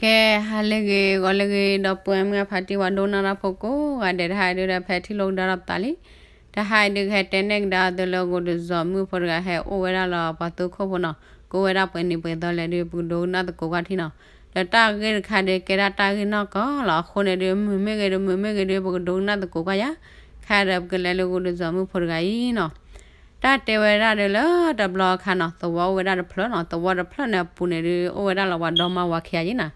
ကဲ ဟါလၢအဂ့ၤ ဂီၤလၢအဂ့ၤ ဒီပုၢ်ဝဲၢ်မုၢ်အဖါတံၢ် ပှၤဒိကနၣ်တၢ်ဖိကိးဂၤဒဲး တဟါအံၤဒုဒီး ဖဲထံၣ်လိာ်ကဒါဒီးပသးလံ. တဟါအံၤဒု ကဟဲတဲနဲၣ်ကဒါအီၤသုလၢ ဂိၢ်တစီၤမုၣ်ဖိတဂၤဟဲအိၣ်ဝဲဒၣ်လီၤ ပှၤသူခိၣ်ဖိနီၤ, ကအိၣ်ဝဲဒၣ်ပှဲၤနံၤပှဲၤသီလဲၣ်ဒု ပကဒိကနၣ်သကိးကွၢ်ထံနီၤ. ဒီးတၢ်ဂ့ၢ်တခါဒု ကဲဒၣ်တၢ်ဂ့ၢ်နီၢ်ကီၢ်လီၤ. အဃိန့ၣ်ဒု မုာ်မ့ၢ်ဂ့ၤဒု မုာ်မ့ၢ်ဂ့ၤဒု ပကဒိကနၣ်သကိးကွၢ်ယၤ. ခဲဒီးပကလဲၤလၢဂိၢ်တစီၤမုၣ်ဖိတဂၤအံၤနီၤ. တၢ်တဲဝဲဒၣ်ဒုလၢတဘျီအခါနီၤ, သဝီအိၣ်ဝဲဒၣ်တဖျၢၣ်နီၤ, သဝီတဖျၢၣ်န့ၣ်အပူၤန့ၣ်ဒု အိၣ်ဝဲဒၣ်လီၤပှၤဒီမါဝၤခံဂၤယဲနီၤ.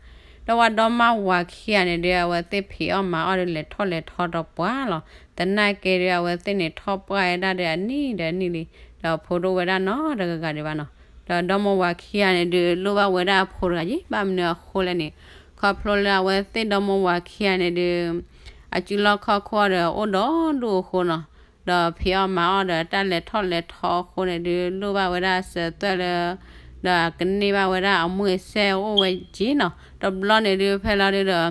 ဒီးပှၤဒီမါဝၤခံဂၤန့ၣ်ဒု အဝဲသ့ၣ်ဖံးအီၣ်မၤအီၣ်ဒု လဲၤထီၣ်လဲၤထီဒီးပှၤလီၤ. သနာ်က့ဒု အဝဲသ့ၣ်န့ၣ်ထီၣ်ပှၢ်ဝဲဒၣ်ဒုအနံၣ်ဒီးအနံၣ်လံ. ဒီးဖိတအိၣ်ဝဲဒၣ်နီတဂၤဂၤဒံးဘၣ်နီၤ. ဒီးဒီမါဝၤခံဂၤန့ၣ်ဒု လိၣ်ဘၣ်ဝဲဒၣ်အဖိတဂၤယဲ, ဘၣ်မနုၤအဃိလဲၣ်န့ၣ်, ခီဖျိလၢအဝဲသ့ၣ်ဒီမါဝၤခံဂၤန့ၣ်ဒု အစုလီၢ်ခီၣ်ခိၣ်ဒီးအိၣ်ဒီဒူၣ်အဃိနီၤ, ဒီးဖံးအီၣ်မၤအီၣ်ဒီးတၢ်လဲၤထီၣ်လဲၤထီအဃိန့ၣ်ဒု လိၣ်ဘၣ်ဝဲဒၣ်စၢၤသွဲၣ်လၢ ဒီးကန့ၢ်ဘၣ်ဝဲဒၣ်အမုၢ်အစဲအိၣ်ဝဲက့နီၤ. တဘျီန့ၣ်ဒု ဖဲလီၤဒုဒီး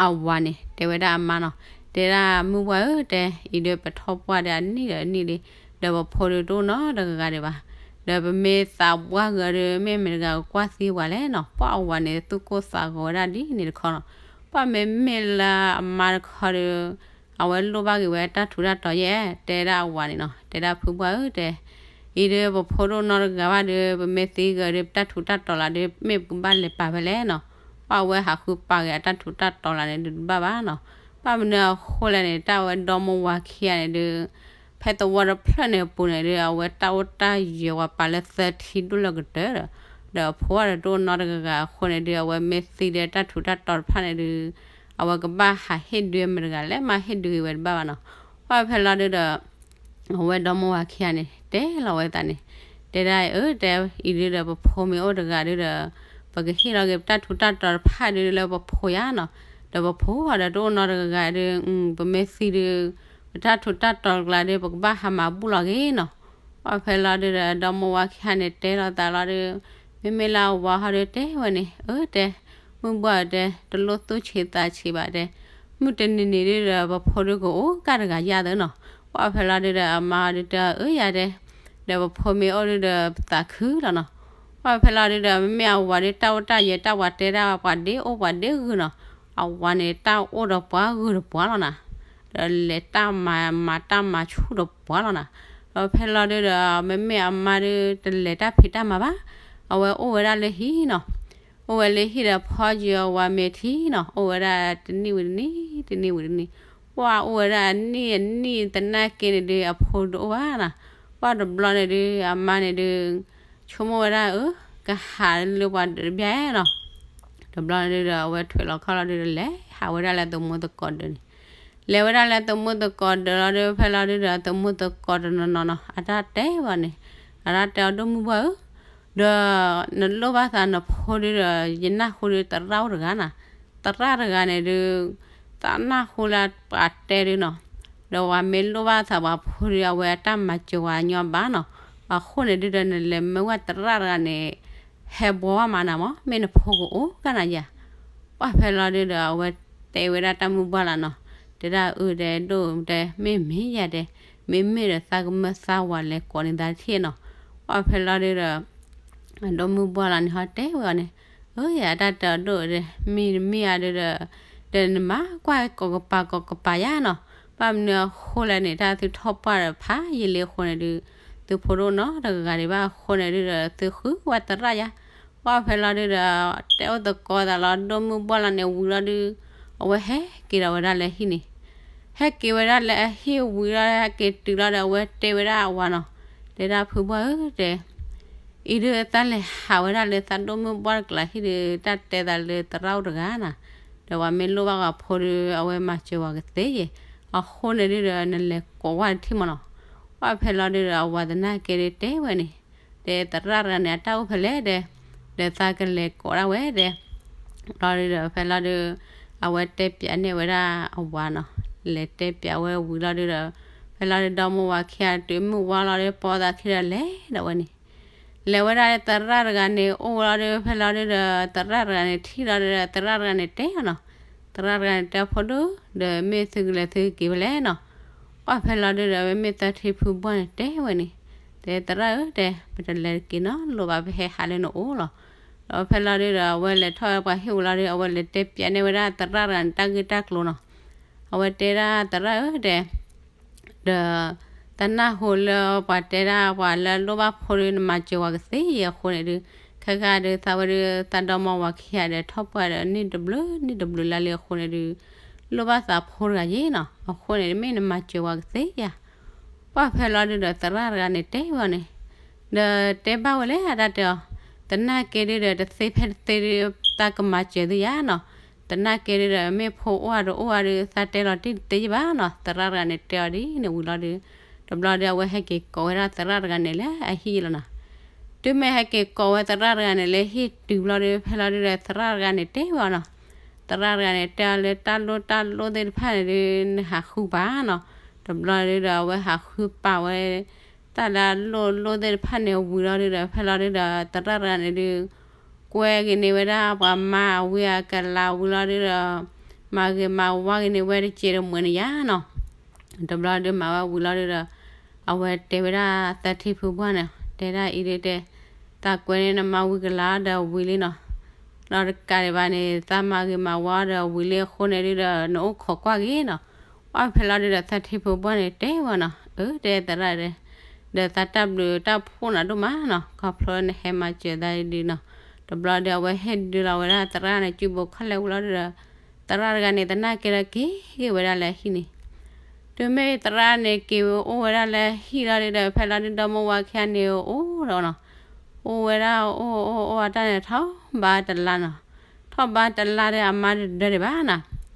အဝၤန့ၣ် တဲဝဲဒၣ်အမါနီၤ, တဲဒၣ်မုၢ်ပှၢ်ဧၢတဲ, အံၤဒုပထီၣ်ပှၢ်ဒုအနံၣ်ဒီးအနံၣ်လံ, ဒီးပဖိဒုတအိၣ်နီတဂၤဂၤဒံးဘၣ်. ဒီးပမ့ၢ်သးပှၢ်ဂၤဒု မ့ၢ်မတၤတဂၤကကွၢ်သံပှၤလဲၣ်နီၤ. ပှၤအဝၤန့ၣ် သူၣ်ကိၢ်သးဂီၤဝဲဒၣ်ဒ်န့ၣ်တခီနီၤ. ပှၤမ့မ့ၢ်လၢအမါတခီဒု အဝဲလိၣ်ဘၣ်က့ၤဝဲတၢ်ထူးတၢ်တီၤယဲ, တဲဒၣ်အဝၤန့ၣ်နီၤ, တဲဒၣ်ဖုပှၢ်ဧၢတဲ, အံၤဒုပဖိဒိၣ်နီတဂၤဘၣ်ဒု ပမ့ၢ်သံဂၤဒု ပတၢ်ထူးတၢ်တီၤလီၤဒု မ့ၢ်ပကဘၣ်လဲၤပာ်ဖဲလဲၣ်နီၤ. ပှၤအဝဲဟးဃုပာ်က့ၤအတၢ်ထူးတၢ်တီၤလီၤန့ၣ်ဒုတဘၣ်ဘၣ်နီၤ. ဘၣ်မနုၤအဃိလဲၣ်န့ၣ် တၢ်ဝဲဒီမါဝၤခံဂၤန့ၣ်ဒု ဖဲသဝီတဖျၢၣ်န့ၣ်အပူၤန့ၣ်ဒု အဝဲတၢ်အိၣ်တၢ်ယၢၤဝဲပာ်လၢသၢထံဒိၣ်လၢကတၢၢ်ဒီး, ဒီးအဖိအဒီးတအိၣ်နီတဂၤဂၤအဃိန့ၣ်ဒု အဝဲမ့ၢ်သံဒုတၢ်ထူးတၢ်တီၤတဖၣ်န့ၣ်ဒု အဝဲကဘၣ်ဟးဟ့ၣ်ဒုမတၤတဂၤလဲၣ်, မၤဟ့ၣ်ဒုဂ့ၤဝဲတဘၣ်ဘၣ်နီၤ. ပှၤဖဲလီၤဒုဒီး အဝဲဒီမါဝၤခံဂၤန့ၣ် တဲလီၤဝဲသးန့ၣ်, တဲဒၣ်အၢတဲ, အံၤဒုဒီးပဖိမ့ၢ်အိၣ်တဂၤဒုဒီး ပကဟ့ၣ်လီၤက့ၤပတၢ်ထူးတၢ်တီၤတဖၣ်ဒုလၢပဖိယါနီၤ. ဒီးပဖိအဒီးတအိၣ်နီတဂၤဂၤဒု ပမ့ၢ်သံဒု ပတၢ်ထူးတၢ်တီၤတကျါဒု ပကဘၣ်ဟးမၤဘူၣ်လီၤက့ၤနီၤ. ပှၤဖဲလီၤဒုဒီး ဒီမါဝၤခံဂၤန့ၣ် တဲလီၤသးလီၤဒု မ့မ့ၢ်လၢအဝၤဟီဒုတဲဝဲန့ၣ်, အၢတဲ, မုၢ်ဘှၢ်ဧၢတဲ, တလိၣ်သူၣ်ဆံးသးဆံးဘၣ်တဲ, မုၢ်တနံၤနံၤဒုဒီး ပဖိဒုကအိၣ်ကၢ်တဂၤယါသၢနီၤ. ပှၤဖဲလီၤဒုဒီး အမါဒုတဲအၢယါတဲ, ဒီးပဖိမ့ၢ်အိၣ်ဒုဒီး ပသးခုလီၤနီၤ. ပှၤဖဲလီၤဒုဒီး မ့မ့ၢ်အဝၤဒုတၢ်အိၣ်တၢ်ယၢၤတၢ်ဝၤတဲဒၣ်ပှၤဒ့အိၣ်ပှၤဒ့ဂုာ်နီၤ. အဝၤန့ၣ် တၢ်အိၣ်ဒီးပှၤဂုာ်ဒီးပှၤလီၤနီၤ. ဒီးလဲၤတၢ်မၤမၤတၢ်မၤဆူၣ်ဒီးပှၤလီၤနီၤ. ဒီးဖဲလီၤဒုဒီး မ့မ့ၢ်အမါဒု တလဲၤတၢ်ဖံးတၢ်မၤဘၣ်, အဝဲအိၣ်ဝဲဒၣ်လၢဟံၣ်နီၤ. အိၣ်ဝဲလၢဟံၣ်ဒီးဖီယုာ်အဝၤမဲာ်ထံနီၤ, အိၣ်ဝဲဒၣ်တနံၣ်ဝံၤတနံၣ်, တနံၣ်ဝံၤတနံၣ်, ပှၤအိၣ်ဝဲဒၣ်အနံၣ်အနံၣ်သနာ်က့န့ၣ်ဒု အဖိတအိၣ်ဘၣ်နီၤ. ပှၤတဘျီန့ၣ်ဒု အမါန့ၣ်ဒု ဆိကမိၣ်ဝဲဒၣ်အၢ ကဟးလၢပှၤဒၢးတဘျီနီၤ. တဘျီန့ၣ်ဒုဒီး အဝဲထွဲးလီၤခီၣ်လီၤဒုဒီး လဲၤဟးဝဲဒၣ်လၢသမူသကိးဒၢးန့ၣ်, လဲၤဝဲဒၣ်လၢသမူသကိးဒၢးလီၤဒု ဖဲလီၤဒုဒီး သမူသကိးတနီၤနီၤနီၤ အတၢ်တဲဝဲန့ၣ်, အတၢ်တဲအီၤ ဒီမုၢ်ဘှၢ်ဧၢ, ဒီးနလိၣ်ဘၣ်သးနဖိဒုဒီး ယနၢ်ဟူဒု သရၣ်အိၣ်တဂၤနီၤ. သရၣ်တဂၤန့ၣ်ဒု သးနၢ်ဟူလၢပှၤတဲဒုနီၤ. ဒီးပှၤမ့ၢ်လိၣ်ဘၣ်သးပှၤဖိဒု အဝဲအတၢ်မၤစၢၤဝဲညီဘၣ်နီၤ. အဃိန့ၣ်ဒုဒီး နလဲၤမၢဝဲသရၣ်တဂၤန့ၣ် ဟဲဘှီဝဲမးနၤမး မ့ၢ်နဖိကအိၣ်ကၢ်နၤယၤ. ပှၤဖဲလီၤဒုဒီး အဝဲတဲဝဲဒၣ်တၢ်မုၢ်ဘှၢ်လီၤနီၤ. တဲဒၣ်အၢ တဲဒိၣ်တဲ မ့ၢ်မ့ၢ်ယၤတဲ, မ့မ့ၢ်ဒီးသးကမၢသးဝၤလဲၤကိးန့ၢ်သးတထံၣ်နီၤ. ပှၤဖဲလီၤဒုဒီး အဒီမုၢ်ဘှၢ်လီၤန့ၣ် ဟီတဲဝဲအီၤန့ၣ်, အၢ ယတၢ်တဲအီၤဒိၣ်ဒီး မ့ၢ်တမ့ၢ်ဧါဒုဒီး ဒီးနမၤကွၢ်ကိးကပၤကိးကပၤယါနီၤ. ဘၣ်မနုၤအဃိလဲၣ်န့ၣ် တၢ်သုထီၣ်ပှၢ်ဒီးဖးယံာ်လံအဃိန့ၣ်ဒု သုဖိဒိၣ်နီတဂၤဂၤဒံးဘၣ်အဃိန့ၣ်ဒုဒီး သုဃုဝဲသရၣ်ယါ. ပှၤဖဲလီၤဒုဒီး တဲအိၣ်သကိးသးလီၤ ဒီမုၢ်ဘှၢ်လီၤန့ၣ်ဝံၤလီၤဒု အဝဲဟဲက့ၤဒီးဝဲဒၣ်လၢဟံၣ်န့ၣ် ဟဲက့ၤဝဲဒၣ်လၢအဟံၣ်ဝံၤလီၤ ဟဲက့ၤတုၤလီၤဒီး အဝဲတဲဝဲဒၣ်အဝၤနီၤ, တဲဒၣ်ဖုဘှၢ်ဧၢတဲ, အံၤဒုသးလဲၤဟးဝဲဒၣ်လၢသးဒိၣ်မုၢ်ဘှၢ်တကျးဟံၣ်ဒု တၢ်တဲသးလၢသရၣ်အိၣ်တဂၤနီၤ, ဒီးပှၤမ့ၢ်လိၣ်ဘၣ်ပှၤဖိဒု အဝဲမၤစၢၤပှၤကသ့ယဲ, အဃိန့ၣ်ဒုဒီး နလဲၤကိးဝဲတထံၣ်မးနီၤ. ပှၤဖဲလီၤဒုဒီး အဝၤသနာ်က့ဒုတဲဝဲန့ၣ်, တဲသရၣ်တဂၤန့ၣ် အတၢ်အိၣ်ဖဲလဲၣ်တဲ, ဒီးသးကလဲၤကိးဒၣ်ဝဲတဲ လီၤဒုဒီး ဖဲလီၤဒု အဝဲတဲပၠးန့ၢ်ဝဲဒၣ်အဝၤနီၤ, လဲၤတဲပၠးဝဲဝံၤလီၤဒုဒီး ဖဲလီၤဒု ဒီမါဝၤခံဂၤတုၤမုၢ်ဝါလီၤဒု ပိာ်သးခံဒီးလဲၤဒီးဝဲန့ၣ်, လဲၤဝဲဒၣ်လၢသရၣ်တဂၤန့ၣ် အိၣ်ဝဲလီၤဒု ဖဲလီၤဒုဒီး သရၣ်တဂၤန့ၣ်ထံၣ်လီၤဒုဒီး သရၣ်တဂၤန့ၣ်တဲအီၤနီၤ, သရၣ်တဂၤန့ၣ်တဲ ဖိဒိၣ် ဒီးမ့ၢ်သုကလဲၤသုက့ၤဖဲလဲၣ်နီၤ. ပှၤဖဲလီၤဒုဒီး မ့မ့ၢ်သထံဖုဘှၢ်န့ၣ်တဲဝဲန့ၣ်, တဲသရၣ်ဧၢတဲ ပတလဲၤတက့ၤနီၤ လိၣ်ဘၣ်ပဟဲဟးလၢနအိၣ်လီၤ. ဒီးဖဲလီၤဒုဒီး အဝဲလဲၤထီၣ်ဝဲပှၤဟံၣ်ဝံၤလီၤဒီး အဝဲလဲၤတဲပၠးန့ၢ်ဝဲဒၣ်သရၣ်တဂၤန့ၣ် တၢ်ဂ့ၢ်တၢ်ကျိၤနီၤ. အဝဲတဲဒၣ်သရၣ်ဧၢတဲ ဒီး သနၢ်ဟူလၢပှၤတဲဒၣ်ပှၤလၢအလိၣ်ဘၣ်ဖိဒု နမၤစၢၤဝဲကသ့အဃိန့ၣ်ဒု ခဲကါဒု သးဝဲဒု သးဒီမါဝၤခံဂၤဒီး ထီၣ်ပှၢ်ဒီးန့ၢ်တဘျုးန့ၢ်တဘျုးလၢ်လံအဃိန့ၣ်ဒု လိၣ်ဘၣ်သးဖိတဂၤယ့နီၤ. အဃိန့ၣ် မ့ၢ်နမၤစၢၤဝဲကသ့ဧါ. ပှၢ်ဖဲလီၤဒုဒီး သရၣ်တဂၤန့ၣ်တဲဝဲအီၤန့ၣ်, ဒီးတဲဘၣ်ဝဲလဲၣ် အတၢ်တဲအီၤ, သနာ်က့ဒုဒီး တသ့ဖဲတသ့ဒု သးကမၤစၢၤသုယၤနီၤ. သနာ်က့ဒုဒီး မ့ၢ်ဖိအိၣ်ဧါတအိၣ်ဧါဒု သးတဲလီၤတံၢ်တသ့ယဘၣ်နီၤ. သရၣ်တဂၤန့ၣ်တဲအီၤဒ်န့ၣ်ဝံၤလီၤဒု တဘျီဒီးအဝဲဟဲက့ၤကိးဝဲဒၣ်သရၣ်တဂၤန့ၣ်လၢအဟံၣ်လီၤနီၤ. တုၤမ့ၢ်ဟဲက့ၤကိးဝဲသရၣ်တဂၤန့ၣ်လၢဟံၣ်တုၤဘျီဒု ဖဲလီၤဒုဒီး သရၣ်တဂၤန့ၣ်တဲဝဲအီၤနီၤ. သရၣ်တဂၤန့ၣ်တဲအီၤလၢတၢ်လိၣ်တၢ်လိၣ်သ့ၣ်တဖၣ်န့ၣ်ဒု နဟးဃုပာ်နီၤ. တဘျီဒုဒီး အဝဲဟးဃုပာ်ဝဲ တၢ်လၢအလိၣ်လိၣ်သ့ၣ်တဖၣ်န့ၣ်ဝံၤလီၤဒုဒီး ဖဲလီၤဒုဒီး သရၣ်တဂၤန့ၣ်ဒု ကွဲက့ၤန့ၢ်ဝဲဒၣ်ပှၤမါအဝံအကလၤဝံၤလီၤဒုဒီး မၤဂ့ၤမၤဝါက့ၤန့ၢ်ဝဲတစဲးတမှဲၤန့ၣ်ယါနီၤ. တဘျီဒုမၤဝဲဝံၤလီၤဒုဒီး အဝဲတဲဝဲဒၣ်သထံဖုဘှၢ်န့ၣ် တဲဒၣ်အံၤဒုတဲ သးကွဲန့ၢ်နမါဝံကလၤဒီးဝံၤလံနီၤ. ဒီးတကးဒံးဘၣ်န့ၣ် သးမၤဂ့ၤမၤဝါဒီးဝံၤလံအဃိန့ၣ်ဒုဒီး နအိၣ်ခိးကွၢ်က့ၤနီၤ. ပှၢ်ဖဲလီၤဒုဒီး သထံဖုဘှၢ်န့ၣ်တဲဝဲနီၤ, အၢ တဲသရၣ်ဒီး ဒီးသးတၢ်ဘျုးတၢ်ဖှိၣ်နၤဒိၣ်မးနီၤ ခီဖျိနဟဲမၤစၢၤသးဒုနီၤ. တဘျီဒီး အဝဲဟ့ၣ်ဒုလီၤဝဲဒၣ်သရၣ်န့ၣ် စုဘိးခီၣ်လဲၣ်ဝံၤလီၤဒုဒီး သရၣ်တဂၤန့ၣ် သနာ်က့ဒီးက့ၤဂ့ၤဝဲဒၣ်လၢဟံၣ်န့ၣ် တုၤမ့ၢ်သရၣ်န့ၣ်က့ၤအိၣ်ဝဲဒၣ်လၢဟံၣ်လီၤဒုဒီး ဖဲလီၤဒုဒီး ဒီမါဝၤခံဂၤန့ၣ်အိၣ်ဒီးနီၤ, အိၣ်ဝဲဒၣ်အိၣ်အိၣ်အိၣ်အတၢ်န့ၣ်ထီၣ်ဘးတလါနီၤ, ထီၣ်ဘးတလါဒီးအမါတဒၢဒံးဘၣ်နီၤ. တ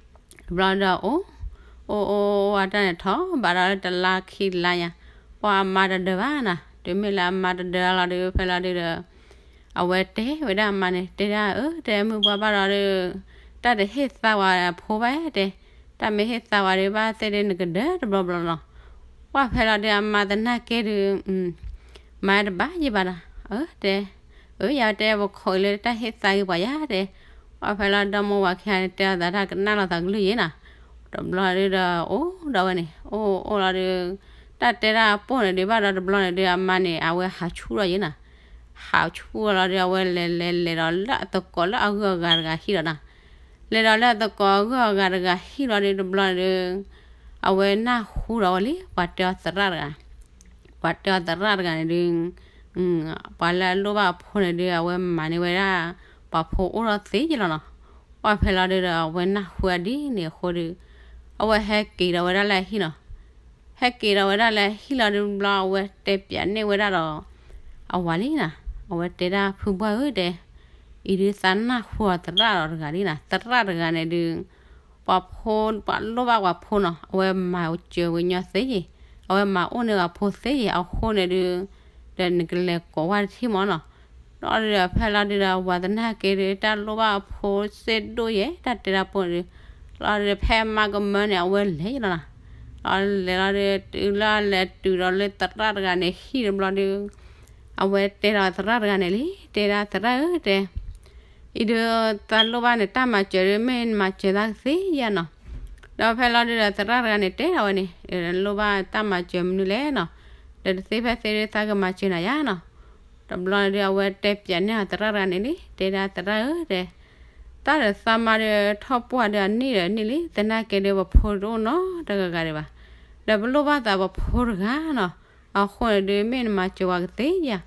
ဘျီဒီးအိၣ် အိၣ်အိၣ်အိၣ်အတၢ်န့ၣ်ထီၣ်ဘးဒီးလၢတလါခံလါညါ, ပှၤအမါတဒၢဘၣ်နီၤ. တုၤမ့ၢ်လၢအမါတဒၢလီၤဒု ဖဲလီၤဒုဒီး အဝဲတဲဝဲဒၣ်အမါန့ၣ် တဲဒၣ်အၢ တဲမုၢ်ပှၢ်ဘၣ်ဒီးဒု တၢ်တဟ့ၣ်သါဝဲအဖိဘၣ်တဲ, တၢ်မ့ၢ်ဟ့ၣ်သါဝဲဒုဘၣ်သ့ၣ်ဒုနကဒၢတဘျီဘျီနီၤ. ပှၢ်ဖဲလီၤဒုအမါသနာ်က့ဒု မၤတဘၣ်ယံၤဘၣ်နီၤ, အၢ တဲ, အၢ ယတဲပခိးအံၤလၢတၢ်ဟ့ၣ်သါဂ့ၤပှၤယါတဲ. ပှၢ်ဖဲလီၤဒီမါဝၤခံဂၤန့ၣ် တဲအသးတၢ်ကနၣ်လီၤသးကလုၢ်ယံၤနီၤ. တဘျီဒုဒီး အိၣ်ဒီးဝဲန့ၣ် အိၣ်အိၣ်လီၤဒု တၢ်တဲဒၣ်အပိၢ်န့ၣ်ဒုဘၣ်ဒီးတဘျီန့ၣ်ဒု အမါန့ၣ် အဝဲဟးဆူၣ်လီၤယံၤနီၤ. ဟးဆူၣ်လီၤဒု အဝဲလဲၤလဲၤလဲၤဒီးလၢအသကိးလၢအဂုၤအဂၤတဂၤဟံၣ်လီၤနီၤ. လဲၤဒီးလၢအသကိးအဂုၤအဂၤတဂၤဟံၣ်လီၤဒု တဘျီန့ၣ်ဒု အဝဲနၢ်ဟူဒီးဝဲလံ ပှၤတဲအီၤသရၣ်တဂၤ ပှၤတဲအီၤသရၣ်တဂၤန့ၣ်ဒု ပှၤလၢအလိၣ်ဘၣ်အဖိန့ၣ်ဒု အဝဲမၤန့ၢ်ဝဲဒၣ် ပှၤဖိအိၣ်ဒီးသ့ယံၤလီၤနီၤ. ပှၢ်ဖဲလီၤဒုဒီး အဝဲနၢ်ဟူအဒ်န့ၣ်အဃိဒု အဝဲဟဲက့ၤဒီးဝဲဒၣ်လၢအဟံၣ်နီၤ. ဟဲက့ၤဒီးဝဲဒၣ်လၢအဟံၣ်လီၤဒုဘျီ အဝဲတဲပၠးန့ၢ်ဝဲဒၣ်ဒီး အဝၤလံနီၤ. အဝဲတဲဒၣ်ဖုဘှၢ်ဧၢတဲ အံၤဒုသးနၢ်ဟူအီၤသရၣ်ဒီးတဂၤလံနီၤ. သရၣ်တဂၤန့ၣ်ဒု ပှၤဖိ ပှၤလိၣ်ဘၣ်ပှၤဖိနီၤ အဝဲမၤစၢၤဝဲညီသ့ယံၤ, အဝဲမၤအိၣ်န့ၢ်ပှၤဖိသ့ယံၤအဃိန့ၣ်ဒု ဒီးနကလဲၤကိးဝဲတထံၣ်မၢ်နီၤ. ဒီးဒုဒီးဖဲလီၤဒုဒီး ဝၤသနာ်က့ဒု တၢ်လိၣ်ဘၣ်အဖိစ့ၢ်ဒိၣ်ယဲ တၢ်တဲတၢ်ပိၢ်န့ၣ်ဒု လီၤဒုဒီးဖဲမါကမၢန့ၣ် အဝဲလဲၤယံၤလီၤနီၤ. လီၤလဲၤလီၤဒု တုၤလၢလဲၤတုၤဒီးလၢသရၣ်တဂၤန့ၣ်ဟံၣ်တဘျီဒု အဝဲတဲဒီးသရၣ်တဂၤန့ၣ်လံ တဲဒၣ်သရၣ်ဧၢတဲ အံၤဒု သးလိၣ်ဘၣ်န့ၣ် တၢ်မၤစၢၤဒု မ့ၢ်နမၤစၢၤသးကသ့ဧါနီၤ. ဒီးဖဲလီၤဒုဒီးသရၣ်တဂၤန့ၣ်တဲဒီးဝဲန့ၣ် လိၣ်ဘၣ်တၢ်မၤစၢၤမနုၤလဲၣ်နီၤ. ဒီးတသ့ဖဲသ့ဒု သးကမၤစၢၤနၤယါနီၤ. တဘျီဒု အဝဲတဲပၠးန့ၢ်အီၤသရၣ်တဂၤန့ၣ်လံ တဲဒၣ်သရၣ်ဧၢတဲ သးဒီးသးမါဒု ထီၣ်ပှၢ်ဒုအနံၣ်ဒီးနံၣ်လံ သနာ်က့ဒု ပဖိတအိၣ်နီတဂၤဂၤဒံးဘၣ်. ဒီးပလိၣ်ဘၣ်သးပဖိတဂၤနီၤ. အဃိန့ၣ်ဒု မ့ၢ်နမၤစၢၤဝဲကသ့ဧါ.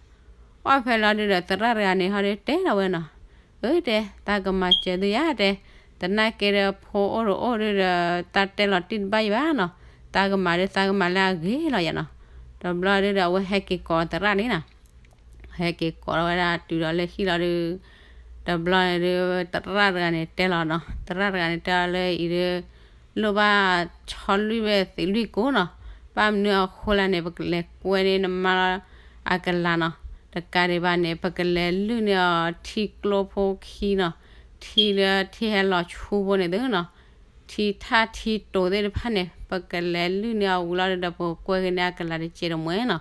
ပှၢ်ဖဲလီၤဒုဒီးသရၣ်တဂၤန့ၣ် ဟီဒုတဲဒီးဝဲနီၤ. အၢတဲ သးကမၤစၢၤသုယါတဲ, သနာ်က့ဒီးဖိအိၣ်တအိၣ်ဒုဒီး သးတဲလီၤတံၢ်တဘၣ်ယံၤဘၣ်နီၤ. သးကမၤဒု သးကမၤလၢအဂ့ၤလီၤယါနီၤ. တဘျီဒုဒီးအဝဲဟဲက့ၤကိးသရၣ်လံနီၤ. ဟဲက့ၤကိးထီၣ်ဝဲဒၣ်တုၤဒီးလၢဟံၣ်လီၤဒု တဘျီန့ၣ်ဒု သရၣ်တဂၤန့ၣ်တဲလီၤနီၤ. သရၣ်တဂၤန့ၣ်တဲလီၤလၢအံၤဒု လိၣ်ဘၣ်ဆီလွံၢ်ဝဲသံးလွံၢ်ကိးနီၤ. ဘၣ်မနုၤအဃိလဲၣ်န့ၣ် ပကလဲၤကွဲန့ၢ်နမါလီၤအကလၤနီၤ. တကးဒံးဘၣ်န့ၣ် ပကလဲၤလုၢ်န့ၢ်အီၤထံကျိဖိခံနီၤ. ထံလၢထံဟဲလီၤဆူဖိန့ၣ်သုနီၤ. ထံထၣ်ထံတိၤသ့ၣ်တဖၣ်န့ၣ် ပကလဲၤလုၢ်န့ၢ်အီၤဝံၤလီၤဒုဒီး ပကကွဲက့ၤန့ၢ်အကလၤတစဲးတမှဲနီၤ.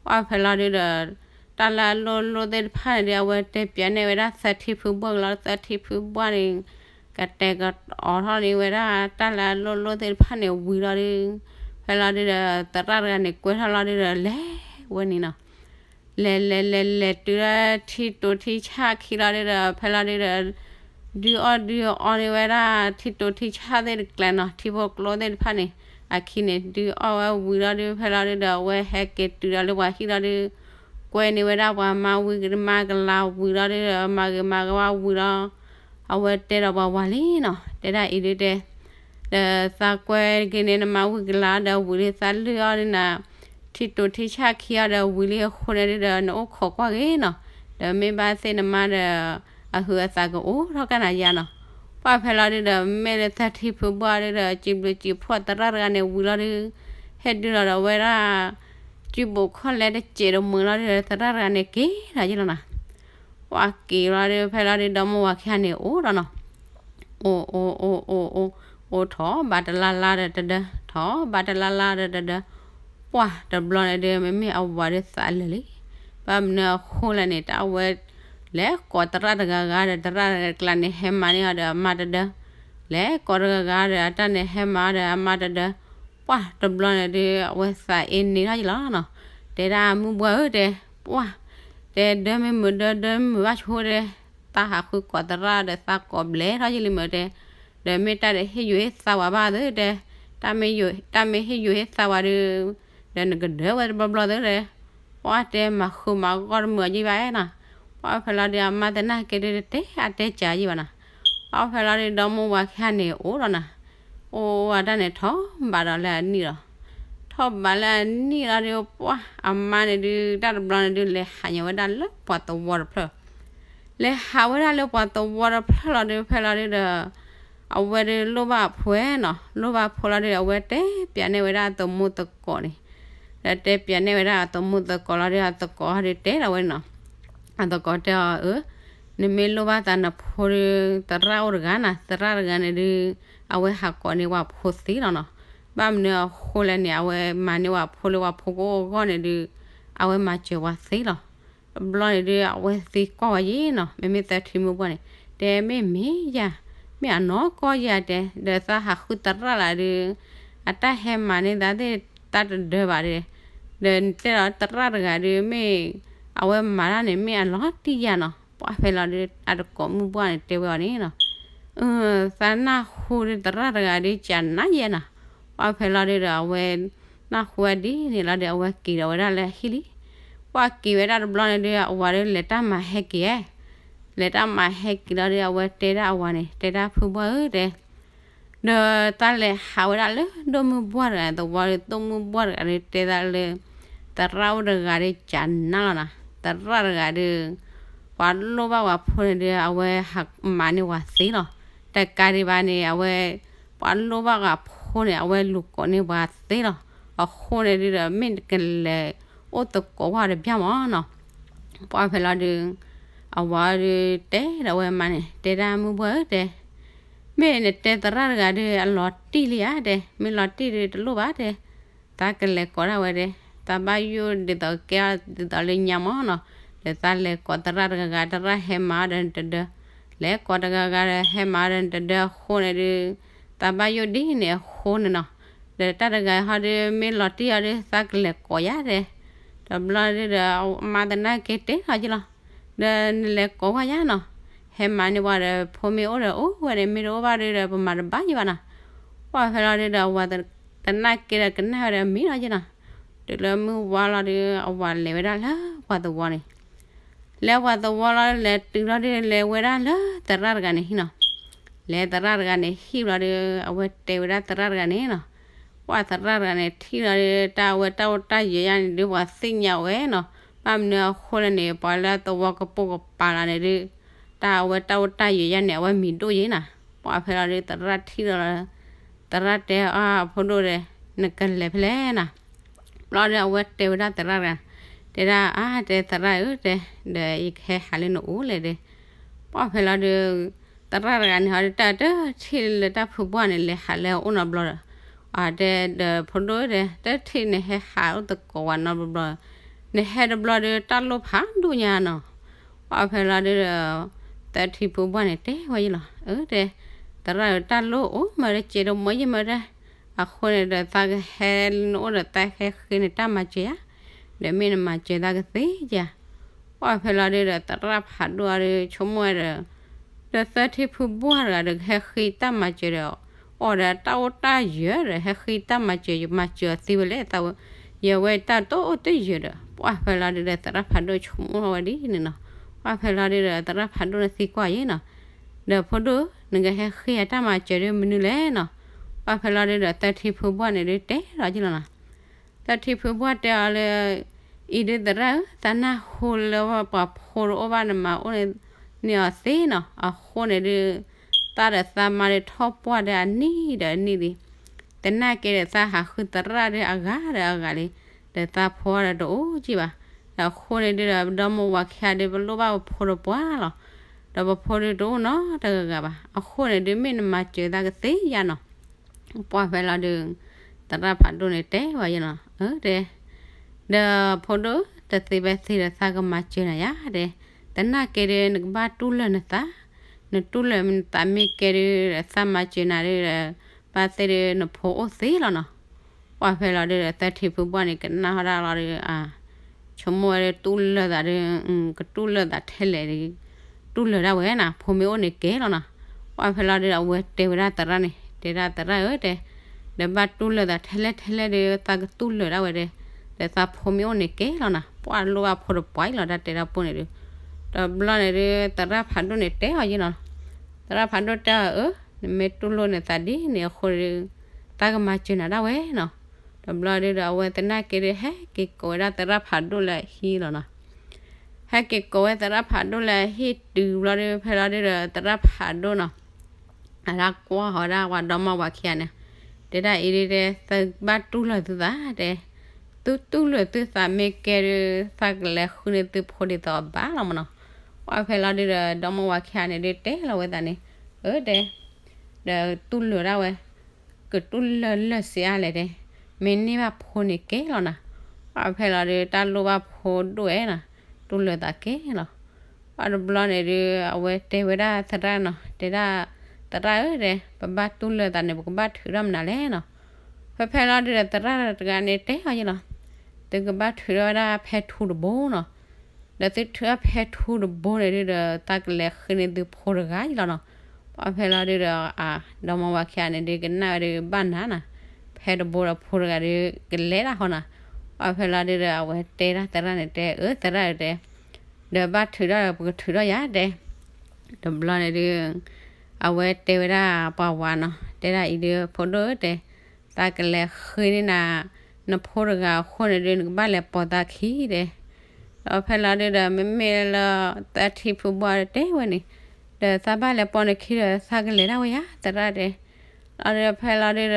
ပှၢ်ဖဲလီၤဒုဒီး တၢ်လၢအလိၣ်လိၣ်သ့ၣ်တဖၣ်န့ၣ်ဒု အဝဲတဲပၠးန့ၢ်ဝဲဒၣ်သထံဖုဘှၢ်ကလီၤ. သထံဖုဘှၢ်န့ၣ် ကတဲာ်ကတီၤထီၣ်န့ၢ်ဝဲဒၣ် တၢ်လၢအလိၣ်လိၣ်သ့ၣ်တဖၣ်န့ၣ်ဝံၤလီၤဒု ဖဲလီၤဒုဒီး သရၣ်တဂၤန့ၣ် ကွဲထီၣ်လီၤဒုဒီး လဲၤဝဲန့ၣ်နီၤ. လဲၤလဲၤလဲၤလဲၤတုၤလၢထံတိၤထံဆၣ်ခံလီၤဒုဒီး ဖဲလီၤဒုဒီး ဒုးအီၣ်ဒုးအီန့ၢ်ဝဲဒၣ် ထံတိၤထံဆၣ်သ့ၣ်တကျါနီၤ ထံဖိကျိသ့ၣ်တဖၣ်န့ၣ် အခံန့ၣ် ဒုးအီၣ်ဝဲဝံၤလီၤဒု ဖဲလီၤဒုဒီး အဝဲဟဲက့ၤတုၤဒီးလၢပှၤဟံၣ်လီၤဒု ကွဲန့ၢ်ဝဲဒၣ်ပှၤမၤဝံၤမၤကလၤဝံၤလီၤဒုဒီး မၤဂ့ၤမၤကဝါဝံၤလီၤ အဝဲတဲဒီးပှၤဝၤလံနီၤ တဲဒၣ်အံၤဒုတဲ ဒီးသးကွဲက့ၤန့ၣ် နမၤဝံၤကလၤဒီးဝံၤလံ သးလုၢ်အီၣ်န့ၢ်နၤ ထံတိၤထံဆၣ်ခံအီၤဒီးဝံၤလံအဃိန့ၣ်ဒုဒီး နအိၣ်ခိးကွၢ်ဂ့ၤနီၤ ဒီးမ့ၢ်ဘၣ်သ့ၣ်နမါဒီး အဟုးအသးကအိၣ်ထီၣ်ကနၤယါနီၤ ပှၢ်ဖဲလီၤဒုဒီး မ့ၢ်လၢသၢထံဖုဘၣ်ဒုဒီး စံးဘျုးစံးဖှိၣ်သရၣ်တဂၤန့ၣ်ဝံၤလီၤဒု ဟဲဒုလီၤဒီးဝဲဒၣ် စုဘိးခီၣ်လဲတစဲးတမှဲလီၤဒုဒီး သရၣ်တဂၤန့ၣ်က့ၤဒီးယလီၤနီၤ ပှၢ်က့ၤလီၤဒု ဖဲလီၤဒု ဒီမါဝၤခံဂၤန့ၣ်အိၣ်ဒီးနီၤ အိၣ်အိၣ်အိၣ်အိၣ်အိၣ် အိၣ်ထီၣ်ဘးတလါလါဒီးတဒၢ ထီၣ်ဘးတလါလါဒီးတဒၢ ပှၢ်တဘျီန့ၣ်ဒု မ့မ့ၢ်အဝၤဒုသးလၢာ်လံ ဘၣ်မနုၤအဃိလဲၣ်န့ၣ် တၢ်အဝဲ လဲၤကိးသရၣ်တဂၤဂၤဒီး သရၣ်တကျါန့ၣ် ဟဲမၤန့ၢ်အီၤဒီးအမါတဒၢ လဲၤကိးတဂၤဂၤဒီး အတၢ်န့ၣ်ဟဲမၤအီၤဒီးအမါတဒၢ ပှၢ်တဘျီန့ၣ်ဒု အဝဲသးအ့န့ၢ်ထီၣ်ယလီၤနီၤ တဲဒၣ်မုၢ်ဘှၢ်ဧၢတဲ ပှၢ် တဲဒၢမ့ၢ်မုာ်ဒၢ ဒၢမ့ၢ်မုာ်ဘၣ်ဆိတဲ သးဟးဃုကိးသရၣ်ဒီးသးကိးဘျဲၣ်ထီၣ်ယလံမုာ်တဲ ဒီးမ့ၢ်တၢ်ဒီးဟ့ၣ်ယိၤဟ့ၣ်သးဝးဘၣ်သုတဲ တၢ်မ့ၢ်ဟ့ၣ်ယိၤဟ့ၣ်သးဝးဒု ဒီးနကဒၢဝဲတဘျီဘျီသုတဲ ပှၢ်တဲမၤဃုမၤဂီၢ်တမုာ်အယံာ်ဘၣ်နီၤ ပှၢ်ဖဲလီၤဒု အမါသနာ်က့ဒုတတဲအတဲကးယံာ်ဘၣ်နီၤ ပှၢ်ဖဲလီၤဒု ဒီမါဝၤခံဂၤန့ၣ်အိၣ်ဒီးနီၤ အိၣ်ဝဲဒၣ်န့ၣ် ထီၣ်ဘးဒီးလၢအနံၣ်လီၤ ထီၣ်ဘးလၢအနံၣ်လီၤဒု ပှၢ်အမါန့ၣ်ဒု တၢ်တဘျီန့ၣ်ဒု လဲၤဟးညါဝဲဒၣ်လၢပှၤသဝီတဖျၢၣ် လဲၤဟးဝဲဒၣ်လၢပှၤသဝီတဖျၢၣ်လီၤဒု ဖဲလီၤဒုဒီး အဝဲဒုလိၣ်ဘၣ်အဖိနီၤ လိၣ်ဘၣ်အဖိလီၤဒု အဝဲတဲပၠးန့ၢ်ဝဲဒၣ်အသးမူသကိးန့ၣ် ဒီးတဲပၠးန့ၢ်ဝဲဒၣ်အသးမူသကိးလီၤဒု အသကိးဟီဒုတဲဒီးဝဲနီၤ အသကိးတဲအီၤ အၢ နမ့ၢ်လိၣ်ဘၣ်သးနဖိဒု သရၣ်အိၣ်တဂၤနီၤ သရၣ်တဂၤန့ၣ်ဒု အဝဲဟးကိးန့ၢ်ပှၤဖိသ့လီၤနီၤ ဘၣ်မနုၤအဃိလဲၣ်န့ၣ် အဝဲမၤန့ၢ်ပှၤဖိလၢပှၤဖိကအိၣ်အဂီၢ်န့ၣ်ဒု အဝဲမၤစၢၤပှၤသ့လီၤ တဘျီန့ၣ်ဒု အဝဲသံကွၢ်ဝဲယံၤနီၤ မ့မ့ၢ်သၢထံမုၢ်ဘှၢ်န့ၣ် တဲမ့ၢ်မ့ၢ်ယၤ မ့ၢ်အနီၢ်ကီၢ်ယၤတဲ ဒီးသးဟးဃုသရၣ်လၢဒု အတၢ်ဟဲမၤန့ၢ်သးသ့ၣ်တၢ်တဒၢဘၣ်တဲ ဒီးတဲဒီးသရၣ်တဂၤဒု မ့ၢ်အဝဲမၤတၢ်န့ၣ် မ့ၢ်အလီၤတံၢ်ယၤနီၤ ပှၢ်ဖဲလီၤဒု အတကိးမုၢ်ဘှၢ်န့ၣ်တဲဝဲအီၤန့ၣ်နီၤ သးနၢ်ဟူဒုသရၣ်တဂၤဒု ကနါယဲနီၤ ပှၢ်ဖဲလီၤဒုဒီးအဝဲ နၢ်ဟူဝဲဒ်န့ၣ်လီၤဒု အဝဲက့ၤဒီးဝဲဒၣ်လၢအဟံၣ်လံ ပှၢ်က့ၤဝဲဒၣ်တဘျီန့ၣ်ဒု အဝၤဒုလဲၤတၢ်မၤဟဲက့ၤ လဲၤတၢ်မၤဟဲက့ၤလီၤဒု အဝဲတဲဒၣ်အဝၤန့ၣ် တဲဒၣ်ဖုဘှၢ်ဧၢတဲ ဒီးတၢ်လဲၤဟးဝဲဒၣ်လၢဒိၣ်မုၢ်ဘှၢ်တဂၤန့ၣ် သဝီဒု ဒိၣ်မုၢ်ဘှၢ်တဂၤဒုတဲဒၣ်လၢ သရၣ်အိၣ်တဂၤဒုကနါလီၤနီၤ သရၣ်တဂၤဒု ပှၤလိၣ်ဘၣ်ပှၤဖိန့ၣ်ဒု အဝဲဟးမၤန့ၢ်ပှၤသ့လီၤ တကးဒံးဘၣ်န့ၣ် အဝဲ ပှၤလိၣ်ဘၣ်ပှၤဖိန့ၣ် အဝဲလူၤကိးန့ၢ်ပှၤသ့လီၤ အဃိန့ၣ်ဒုဒီး မ့ၢ်ကလဲၤအိၣ်သကိးဝဲတဘျီမးနီၤ ပှၢ်ဖဲလီၤဒု အဝၤဒုတဲဒီးဝဲမါန့ၣ် တဲဒၣ်မုၢ်ဘှၢ်ဧၢတဲ မ့ၢ်နတဲသရၣ်တဂၤဒု အလီၤတံၢ်လံဧါတဲ မ့ၢ်လီၤတံၢ်ဒုတလိၣ်ဘၣ်တဲ သးကလဲၤကိးဒၣ်ဝဲတဲ သးဘၣ်ယိၣ်ဒ်သိးကဲဒ်သိးလၢညါမးနီၤ ဒီးသးလဲၤကိးသရၣ်တဂၤဂၤ သရၣ်ဟဲမၤဒီးနတဒၢ လဲၤကိးတဂၤဂၤဒီးဟဲမၤဒီးနတဒၢအဃိန့ၣ်ဒု သးဘၣ်ယိၣ်ဒ်န့ၣ်အဃိန့ၣ်နီၤ ဒီးတၢ်တဂၤဟီဒု မ့ၢ်လီၤတံၢ်အီၤဒု သးကလဲၤကိးယၤတဲ တဘျီဒုဒီး အမါသနာ်က့တဲထီၣ်ယလီၤ ဒီးနလဲၤကိးဝဲယၤနီၤ ဟဲမၤန့ၢ်ပှၤဒီး ဖိမ့ၢ်အိၣ်ဒီးအိၣ်ဝဲန့ၣ် မ့ၢ်တအိၣ်ဘၣ်ဒုဒီး ပမၤတဘၣ်ယဘၣ်နီၤ ပှၢ်ဖဲလီၤဒုဒီး အဝၤသနာ်က့ဒီးကနၣ်ဝဲဒီးမံလီၤယနီၤ တုၤလၢမုၢ်ဝါလီၤဒု အဝၤလဲၤဝဲဒၣ်လၢပှၤသဝီန့ၣ် လဲၤပှၤသဝီလီၤ လဲၤတုၤလီၤဒု လဲၤဝဲဒၣ်လၢသရၣ်တဂၤန့ၣ်ဟံၣ်နီၤ လဲၤသရၣ်တဂၤန့ၣ်ဟံၣ်လီၤဒု အဝဲတဲဝဲဒၣ်သရၣ်တဂၤန့ၣ်နီၤ ပှၢ်သရၣ်တဂၤန့ၣ်ထံၣ်လီၤဒု တၢ်အဝဲတၢ်အိၣ်တၢ်ယၢၤယၤန့ၣ်ဒု ပှၤသ့ၣ်ညါဝဲနီၤ ဘၣ်မနုၤအဃိလဲၣ်န့ၣ် ပှၤလၢသဝီကပိာ်ကပၤလီၤန့ၣ်ဒု တၢ်အဝဲတၢ်အိၣ်တၢ်ယၢၤယၤန့ၣ် အဝဲမံၤဒိၣ်ယဲနီၤ ပှၢ်ဖဲလီၤဒု သရၣ်ထံၣ်လီၤ သရၣ်တဲအီၤ ဖိဒိၣ်ဒီး နကလဲၤဖဲလဲၣ်နီၤ ဘျီဒီးအဝဲတဲဝဲဒၣ်သရၣ်တဂၤ တဲဒၣ် အါ တဲသရၣ်ဧၢ တဲ ဒီးယကဟဲဟးလၢနအိၣ်လဲၣ်တဲ ပှၢ်ဖဲလီၤဒီး သရၣ်တဂၤန့ၣ်ဟီဒု တၢ်တထံၣ်လၢတၢ်ဖုဘှၢ်န့ၣ် လဲၤဟးလၢအအိၣ်နီတဘျီဒီး အတဲဒီး ဖိဒိၣ်ဧၢ တဲ တထံၣ်နဟဲဟးအိၣ်သကိးဝဲနီတဘျီဘျီ နဟဲတဘျီဒီး တၢ်လိၣ်ဖးဒိၣ်ညါနီၤ ပှၢ်ဖဲလီၤဒုဒီး သထံၣ်ဖုဘှၢ်န့ၣ်တဲဝဲယလီၤ အၢ တဲ သရၣ်ဧၢ တၢ်လိၣ်အိၣ်မးဒီး စဲးတမီယမးတဲ အဃိန့ၣ်ဒီး သးကဟဲလၢနအိၣ်ဒီး သးဟဲဃ့န့ၢ်တၢ်မၤစၢၤဧါ ဒီးမ့ၢ်နမၤစၢၤသးကသ့ဧါ. ပှၢ်ဖဲလီၤဒုဒီး သရၣ်ဖးဒိၣ်အီၤဒီး ဆိကမိၣ်ဝဲဒီး ဒီးသၢထံဖုဘှၢ်တဂၤဒီး ကဟဲဃ့တၢ်မၤစၢၤဒီး အီၣ်ဒီးတၢ်အိၣ်တၢ်ယၢၤဒီး ဟဲဃ့တၢ်မၤစၢၤ ယမၤစၢၤအီၤသ့ဝဲလဲၣ်, သးဝဲ ယဝဲတၢ်တအိၣ်တယၢၤဒီး ပှၢ်ဖဲလီၤဒုဒီး သရၣ်ဖးဒိၣ်ဆိကမိၣ်ထီၣ်ဝဲဒ်န့ၣ်နီၤ. ပှၢ်ဖဲလီၤဒုဒီး သရၣ်ဖးဒိၣ်န့ၣ်သံကွၢ်ယဲနီၤ, ဒီးဖိဒိၣ် နကဟဲဃ့အတၢ်မၤစၢၤဒုမနုၤလဲၣ်နီၤ. ပှၢ်ဖဲလီၤဒုဒီး သၢထံဖုဘှၢ်န့ၣ်ဒုတဲလီၤယဲလီၤနီၤ. သၢထံဖုဘှၢ်တဲအီၤလၢ အံၤဒုသရၣ်ဧၢ, သးနၢ်ဟူလၢပှၤဖိတအိၣ်ဘၣ် နမၤအိၣ်န့ၢ်အီၤသ့နီၤ. အဃိန့ၣ်ဒု သးဒီးသးမါဒုထီၣ်ပှၢ်ဒီးအနံၣ်ဒီးအနံၣ်လံ. သနာ်က့ဒီး သးဟးဃုသရၣ်ဒုအဂၤဒီးအဂၤလံ, ဒီးသးဖိဒီးတအိၣ်ကံဘၣ်. ဒီးအဃိန့ၣ်ဒုဒီး ဒီမါဝၤခံဂၤဒု ပလိၣ်ဘၣ်ပဖိတပှၢ်လီၤ. ဒီးပဖိဒုတအိၣ်နီတဂၤဂၤဘၣ်. အဃိန့ၣ်ဒု မ့ၢ်နမၤစၢၤသးကသ့ဧါနီၤ. ပှၢ်ဖဲလီၤဒု သရၣ်ဖးဒိၣ်န့ၣ်တဲဝဲယဲနီၤ, အၢ တဲ ဒီးဖိဒိၣ် တသ့ဖဲသ့ဒီး သးကမၤစၢၤနၤယါ တဲ, သနာ်က့ဒု နကဘၣ်တူၢ်လိာ်နသး, နတူၢ်လိာ်နသးမ့ၢ်ကဲဒုဒီး သးမၤစၢၤနၤဒုဒီး ဘၣ်သ့ၣ်ဒု နဖိအိၣ်သ့လီၤနီၤ. ပှၢ်ဖဲလီၤဒုဒီး သၢထံဖုဘှၢ်န့ၣ် ကနၣ်ထီၣ်ဒၣ်လီၤဒု အါ ဆိကမိၣ်ဝဲဒု တူၢ်လိာ်သးဒု ကတူၢ်လိာ်သးထဲလဲၣ်ဒု တူၢ်လိာ်ဒၣ်ဝဲနီၤ, ဖိမ့ၢ်အိၣ်န့ၣ်ကဲလီၤနီၤ. ပှၢ်ဖဲလီၤဒုဒီး အဝဲတဲဝဲဒၣ်သရၣ်န့ၣ်, တဲဒၣ်သရၣ်ဧၢ တဲ, ဒီးဘၣ်တူၢ်လိာ်သးထဲလဲၣ်ထဲလဲၣ်ဒု သးကတူၢ်လိာ်ဒၣ်ဝဲဒဲ, ဒီးသးဖိမ့ၢ်အိၣ်န့ၣ်ကဲလီၤနီၤ. ပှၢ်လိၣ်ဘၣ်ဖိတပှၢ်အံၤလီၤ တၢ်တဲတၢ်ပိၢ်န့ၣ်ဒု. တဘျီန့ၣ်ဒု သရၣ်ဖးဒိၣ်န့ၣ်တဲအီၤယဲနီၤ, သရၣ်ဖးဒိၣ်တဲအီၤ အၢ နမ့ၢ်တူၢ်လိာ်နသးဒ်န့ၣ်အဃိဒု တၢ်ကမၤစၢၤနၤဒၣ်ဝဲနီၤ. တဘျီဒုဒီး အဝဲသနာ်က့ဒု ဟဲက့ၤကိးဝဲဒၣ်သရၣ်ဖးဒိၣ်လၢအဟံၣ်လီၤနီၤ. ဟဲက့ၤကိးဝဲသရၣ်ဖးဒိၣ်လၢအဟံၣ်တုၤဘျီဒု ဖဲလီၤဒုဒီး သရၣ်ဖးဒိၣ်နီၤ အတၢ်ကွၢ်ဃီၤဒၣ်ပှၤဒီမါဝၤခံဂၤန့ၣ်, တဲဒၣ်အံၤဒုတဲ သုဘၣ်တူၢ်လိာ်သုသး တဲ, သုတူၢ်လိာ်သုသးမ့ၢ်ကဲဒု သးကလဲၤဃုန့ၢ်သုဖိဒ်သိးအဘၣ်လီၤမနီၤ. ပှၢ်ဖဲလီၤဒုဒီး ဒီမါဝၤခံဂၤန့ၣ်ဒုတဲလီၤဝဲသးန့ၣ်, အၢ တဲ ဒီးတူၢ်လိာ်ဒၣ်ဝဲ, ကတူၢ်လိာ်လၢာ်စ့အါလဲၣ်တဲ, မ့ၢ်န့ၢ်ဘၣ်ဖိန့ၣ်ကဲလီၤနီၤ. ပှၢ်ဖဲလီၤဒု တၢ်လိၣ်ဘၣ်ဖိဒိၣ်ဝဲနီၤ, တူၢ်လိာ်သးကဲလီၤ. ပှၢ်တဘျီန့ၣ်ဒု အဝဲတဲဝဲဒၣ်သရၣ်နီၤ, တဲဒၣ်သရၣ်ဧၢ တဲ ပဘၣ်တူၢ်လိာ်သးန့ၣ် ပကဘၣ်ထုးထီၣ်မနုၤလဲၣ်နီၤ. ဖဲဖဲလီၤဒုဒီး သရၣ်တဂၤန့ၣ်တဲအီၤယဲလီၤ, သုကဘၣ်ထုးထီၣ်ဝဲဒၣ်ဖဲထူတဘိနီၤ. ဒီးသုထုးထီၣ်ဖဲထူတဘိန့ၣ်ဒုဒီး သးကလဲၤဃ့န့ၢ်သုဖိတဂၤအံၤလီၤနီၤ. ပှၢ်ဖဲလီၤဒုဒီး အါ ဒီမါဝၤခံဂၤန့ၣ်ဒု ကနၣ်ဝဲဒု ဘၣ်နၤနီၤ, ဖဲတဘိဒီးဖိတဂၤဒု ကလဲၤဒၣ်ဃီနီၤ. ပှၢ်ဖဲလီၤဒုဒီး အဝဲတဲဒၣ်သရၣ်န့ၣ်တဲ အၢ သရၣ်ဧၢ တဲ, ဒီးဘၣ်ထုးထီၣ်ဒီး ပကထုးထီၣ်ယၤ တဲ. တဘျီန့ၣ်ဒု အဝဲတဲဝဲဒၣ်ပှၤဝၤနီၤ, တဲဒၣ်အံၤဒု ဖိဒိၣ်ဧၢ တဲ, သးကလဲၤဃ့န့ၢ်နၤ နဖိတဂၤအဃိန့ၣ်ဒု နကဘၣ်လဲၤပိာ်သးခံ တဲ. ဒီးဖဲလီၤဒုဒီး မ့မ့ၢ်လၢသၢထံဖုဘှၢ်တဲဝဲန့ၣ်, ဒီးသးဘၣ်လဲၤပိာ်နခံဒီး သးကလဲၤဒၣ်ဝဲယၤ သရၣ် တဲ. လီၤဒုဒီးဖဲလီၤဒုဒီး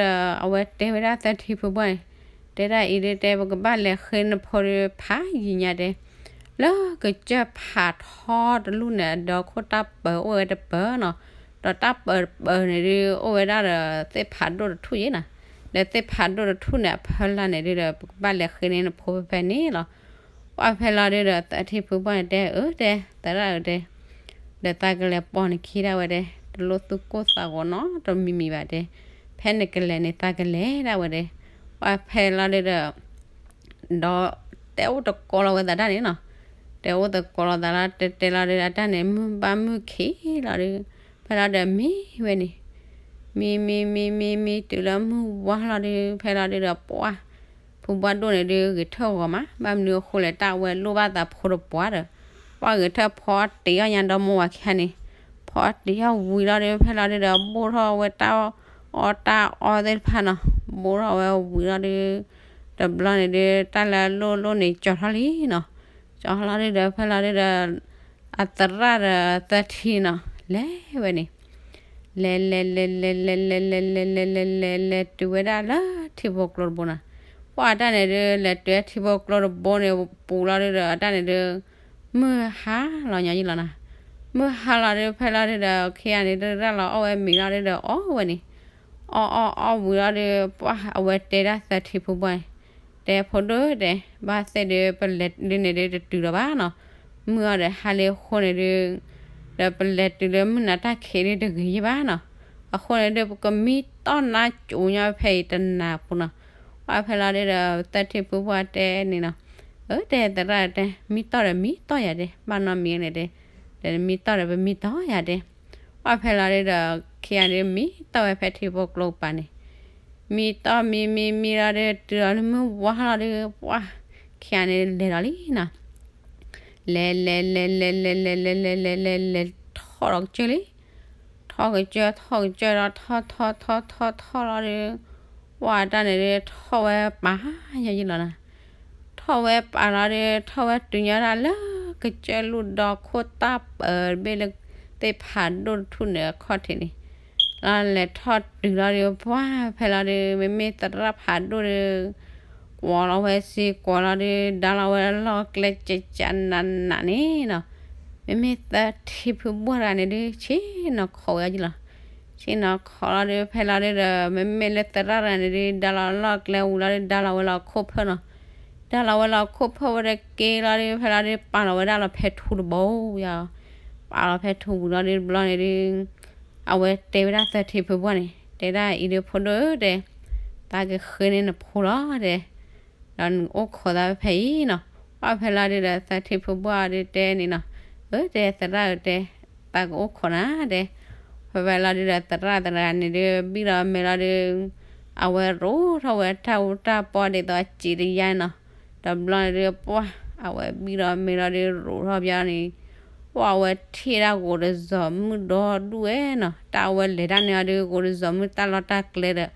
အဝဲတဲဝဲဒၣ်သၢထံဖုဘှၢ်န့ၣ်, တဲဒၣ်အံၤဒုတဲ ပကဘၣ်လဲၤဃ့နဖိဒုဖးယံာ်ညါ တဲ. လၢကစၢၢ်ဖးထီတလူၢ်န့ၣ် အဒီခိၣ်တၢ်ပၢၤအိၣ်ဝဲတပၢၤနီၤ, ဒီးတၢ်ပၢၤတပၢၤန့ၣ်ဒု အိၣ်ဝဲဒၣ်ဒီးသ့ၣ်ဖးဒိၣ်တထူၣ်ယဲနီၤ. ဒီးသ့ၣ်ဖးဒိၣ်တထူၣ်န့ၣ် အဖီလာ်န့ၣ်ဒုဒီး ပကဘၣ်လဲၤဃ့န့ၢ်နဖိဖဲဖဲန့ၣ်လီၤ. ပှၢ်ဖဲလီၤဒုဒီး သၢထံဖုဘှၢ်န့ၣ်တဲ အၢ တဲ သရၣ်ဧၢ တဲ, ဒီးသးကလဲၤပိာ်နခံဒၣ်ဝဲ တဲ, တလိၣ်သူၣ်ကိၢ်သးဂီၤနီတမံၤမံၤဘၣ် တဲ, ဖဲနကလဲၤန့ၣ် သးကလဲၤဒၣ်ဝဲ တဲ. ပှၢ်ဖဲလီၤဒုဒီး ဒီးတဲအိၣ်တကိးလီၤဝဲသးတၢ်န့ၣ်နီၤ, တဲအိၣ်တကိးလီၤသးလီၤ တဲတဲလီၤဒုး အတၢ်န့ၣ် မုၢ်ဘၣ်မုၢ်ခံးလီၤဒုး, ဖဲလီၤဒုးမံဝဲန့ၣ်, မံမံမံမံမံ တုၤလၢမုၢ်ဝါလီၤဒုး ဖဲလီၤဒုးဒီး ပှၢ် ဖုဘှၢ်ဒိၣ်န့ၣ်ဒုး ဂဲၤထၢၣ်ဂီၤမး ဘၣ်မနုၤအဃိလဲၣ် တၢ်ဝဲလိၣ်ဘၣ်သးဖိတပှၢ်ဒီး ပှၢ်ဂဲၤထၢၣ်ဖီတ့ၢ်အီၣ်ညါဒီမါဝၤခံဂၤန့ၣ်, ဖီတ့ၢ်အီၣ်ဝံၤလီၤဒုး ဖဲလီၤဒုးဒီး ဘိၣ်ထီၣ်ဝဲတၢ်အီၣ်တၢ်အီသ့ၣ်တဖၣ်နီၤ, ဘိၣ်ထီၣ်ဝဲဝံၤလီၤဒုး တဘျီန့ၣ်ဒုး တၢ်လၢအလိၣ်လိၣ်န့ၣ် ကၠီၤထီၣ်လံနီၤ, ကၠီၤလီၤဒုးဒီး ဖဲလီၤဒုးဒီး အသရၣ်ဒီးသၢထံနီၤ လဲၤဝဲန့ၣ်, လဲၤလဲၤလဲၤလဲၤလဲၤလဲၤလဲၤလဲၤလဲၤလဲၤလဲၤလဲၤတုၤဝဲဒၣ်လၢထံဖိကျိတဘိနီၤ, ပှၢ်တၢ်န့ၣ်ဒုး လဲၤတုၤထံဖိကျိတဘိန့ၣ်ပူၤလီၤဒုးဒီး အတၢ်န့ၣ်ဒုး မုၢ်ဟါလီၤညီယံလီၤနီၤ, မုၢ်ဟါလီၤဒုး ဖဲလီၤဒုးဒီး ခံဂၤန့ၣ်ဒုး တၢ်လီၤအီၣ်ဝဲမံၤလီၤဒုးဒီး အီၣ်ဝဲန့ၣ် အီၣ်အီၣ်အီၣ်ဝံၤလီၤဒုး ပှၢ်အဝဲတဲဒၣ်သၢထံဖုဘှၢ်န့ၣ်, တဲဖိဒိၣ်တဲ, ဘၣ်သ့ၣ်ဒုး ပလဲၤဒုးန့ၣ်ဒုးတတုၤလီၤဘၣ်နီၤ, မုၢ်အီၣ်ဒီးဟါလံအဃိန့ၣ်ဒုး ဒီးပလဲၤတုၤလၢမုၢ်နၤတၢ်ခံးဒုးတဂ့ၤယံဘၣ်နီၤ, အဃိန့ၣ်ဒုး ပကမံတီၢ်နါကိးညီဖဲအံၤတနၤပူၤနီၤ, ပှၢ်ဖဲလီၤဒုးဒီး သၢထံဖုဘှၢ်တဲန့ၣ်နီၤ, အၢ တဲသရၣ်တဲ မံတီၢ်ဒီးမံတီၢ်ယၤတဲ ဘၣ်နီတမံၤန့ၣ်တဲ, ဒီးမံတီၢ်ဒီးပမံတီၢ်ယၤတဲ, ပှၢ်ဖဲလီၤဒုဒီး ခံဂၤန့ၣ် မံတီၢ်ဝဲဖဲထံဖိကျိကပၤန့ၣ်, မံတီၢ်မံမံမံလီၤဒု တုၤလီၤလၢမုၢ်ဝါလီၤဒု ပှၢ် ခံဂၤန့ၣ်လဲၤဒီးလံနီၤ, လဲၤလဲၤလဲၤလဲၤလဲၤလဲၤလဲၤလဲၤ လဲၤထီၣ်ဒီးကစၢၢ်လံ, ထီၣ်ကစၢၢ်ထီၣ်ကစၢၢ်ဒီးထီၣ်ထီၣ်ထီၣ်ထီၣ်ထီၣ်လီၤဒု, ပှၢ်တၢ်န့ၣ်ဒု ထီၣ်ဝဲပာ်ယီၤယံလီၤနီၤ, ထီၣ်ဝဲပာ်လီၤဒု ထီၣ်ဝဲတုၤညီဒၣ်လၢ ကစၢၢ်လူၢ်ဒီခိၣ်တၢ်ပၢၤတဘ့ၣ်လၢ သ့ၣ်ဖးဒိၣ်တထူၣ်န့ၣ်အခီၣ်ထံးန့ၣ်, လီၤလဲၤထီၣ်တုၤလီၤဒု ပှၢ်ဖဲလီၤဒု မ့မ့ၢ်သရၣ်ဖးဒိၣ်ဒု ကွီၤလီၤဝဲစ့ကွီၤလီၤဒု ဒါလီၤဝဲလီၢ်ကျဲကကနးနးန့ၣ်နီၤ, မ့မ့ၢ်သထံဖုဘှၢ်တဂၤန့ၣ်ဒု ဆ့ၣ်နီၤခိးဝဲယံလီၤ, ဆ့ၣ်နီၤခိးလီၤဒု ဖဲလီၤဒုဒီး မ့မ့ၢ်လၢသရၣ်တဂၤန့ၣ်ဒု ဒါလီၤလီၢ်ကျဲဝံၤလီၤဒု ဒါလီၤဝဲလီၤခိၣ်ဖၢၣ်နီၤ, ဒါလီၤဝဲလီၤခိၣ်ဖၢၣ်ဝဲဒီးက့ၤလီၤဒု ဖဲလီၤဒု ပာ်လီၤဝဲဒၣ်လီၤဖဲထူတဘိယါ, ပာ်လီၤဖဲထူဝံၤလီၤဒုတဘျီန့ၣ်ဒု အဝဲတဲဝဲဒၣ်သထံဖုဘှၢ်န့ၣ် တဲဒၣ်အံၤဒုဖိဒိၣ်ဧၢတဲ, သးကဃ့န့ၢ်နဖိလီၤတဲ, ဒီးနအိၣ်ခိးသးဖဲအံၤနီၤ, ပှၢ်ဖဲလီၤဒုဒီးသထံဖုဘှၢ်ဒုတဲန့ၣ်နီၤ, အၢတဲသရၣ်ဧၢတဲ, သးကအိၣ်ခိးနၤတဲ, ဖဲဖဲလီၤဒုဒီးသရၣ်တဂၤန့ၣ်ဒု ဘံၣ်ဒီးမဲာ်လီၤဒု အဝဲရိးထီၣ်ဝဲတၢ်အူတၢ်ပီဒ်သိးအစံးတယါနီၤ, တဘျီန့ၣ်ဒု ပှၢ် အဝဲဘံၣ်ဒီးမဲာ်လီၤဒု ရိးထီၣ်ဘျီန့ၣ်, ပှၢ်အဝဲထံၣ်ဒၣ်ဂိၤတစီၤမုၣ်ဒီဒူၣ်ဝဲနီၤ, တၢ်အဝဲလဲၤတၢ်န့ၣ်အီၤဒု ဂိၤတစီၤမုၣ်တၢ်လီၢ်တၢ်ကျဲဒီး,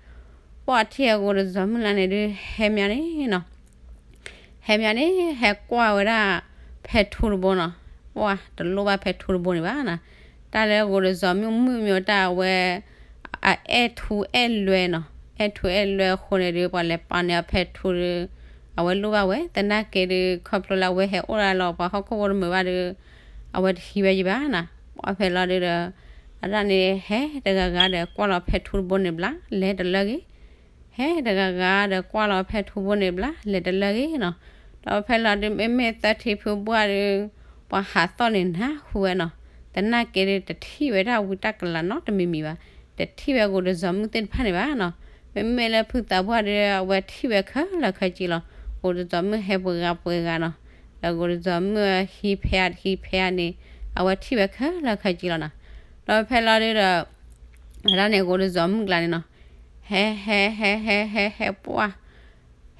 ပှၢ်ထံၣ်ဂိၤတစီၤမုၣ်လၢန့ၣ်ဒု ဟဲမးန့ၣ်နီၤ ဟဲမးန့ၣ် ဟဲကွၢ်ဝဲဒၣ်ဖဲထူတဘိနီၤ, ပှၢ်တလိၣ်ဘၣ်ဖဲထူတဘိန့ၣ်ဘၣ်နီၤ, တၢ်လၢဂိၤတစီၤမုၣ်မုၣ်မ့ၢ်တၢ်အဝဲ အအဲၣ်ထူအဲၣ်လွဲနီၤ, အဲၣ်ထူအဲၣ်လွဲအဃိန့ၣ်ဒု ပှၤလဲၤပာ်န့ၢ်အီၤဖဲထူဒု အဝဲလိၣ်ဘၣ်ဝဲ သနာ်က့ဒု ခီဖျိလၢအဝဲဟဲအိၣ်ဒၣ်လီၤပှၤဟီၣ်ခိၣ်ဖိတမုာ်ဘၣ်ဒု အဝဲတဟံးဝဲယံၤဘၣ်နီၤ, ပှၢ်ဖဲလီၤဒုဒီး အတၢ်န့ၣ်ဟဲတဂၤဂၤဒီးကွၢ်လီၤဖဲထူတဘိန့ၣ်ဘျး လဲၤတလၢဂ့ၤ ဟဲတဂၤဂၤဒီးကွၢ်လီၤဖဲထူဘိန့ၣ်ဘျး လဲၤတလၢဂ့ၤနီၤ, ဒီးဖဲလီၤဒု မ့မ့ၢ်သထံဖုဘှၢ်ဒု ပှၤဟးသီၣ်န့ၣ်နၢ်ဟူဝဲနီၤ, သနာ်က့ဒု တထံၣ်ဝဲဒၣ်ဝံတၢ်ကလၤနီတမံၤမံၤဘၣ်, တထံၣ်ဝဲဂိၤတစီၤမုၣ်သ့ၣ်တဖၣ်န့ၣ်ဘၣ်နီၤ, မ့မ့ၢ်လၢဖုသးပှၢ်ဒု အဝဲထံၣ်ဝဲခဲလၢာ်ခဲဆ့လီၤ, ဂိၤတစီၤမုၣ်ဟဲပှဲၤဂၤပှဲၤဂၤနီၤ, ဒီးဂိၤတစီၤမုၣ်ဟံးဖဲအံၤတဟံးဖဲအံၤန့ၣ် အဝဲထံၣ်ဝဲခဲလၢာ်ခဲဆ့လီၤနီၤ, ဒီးဖဲလီၤဒုဒီး အတၢ်န့ၣ်ဂိၤတစီၤမုၣ်ကျါန့ၣ်နီၤ, ဟဲ ဟဲ ဟဲ ဟဲ ဟဲ ဟဲ ပှၢ်,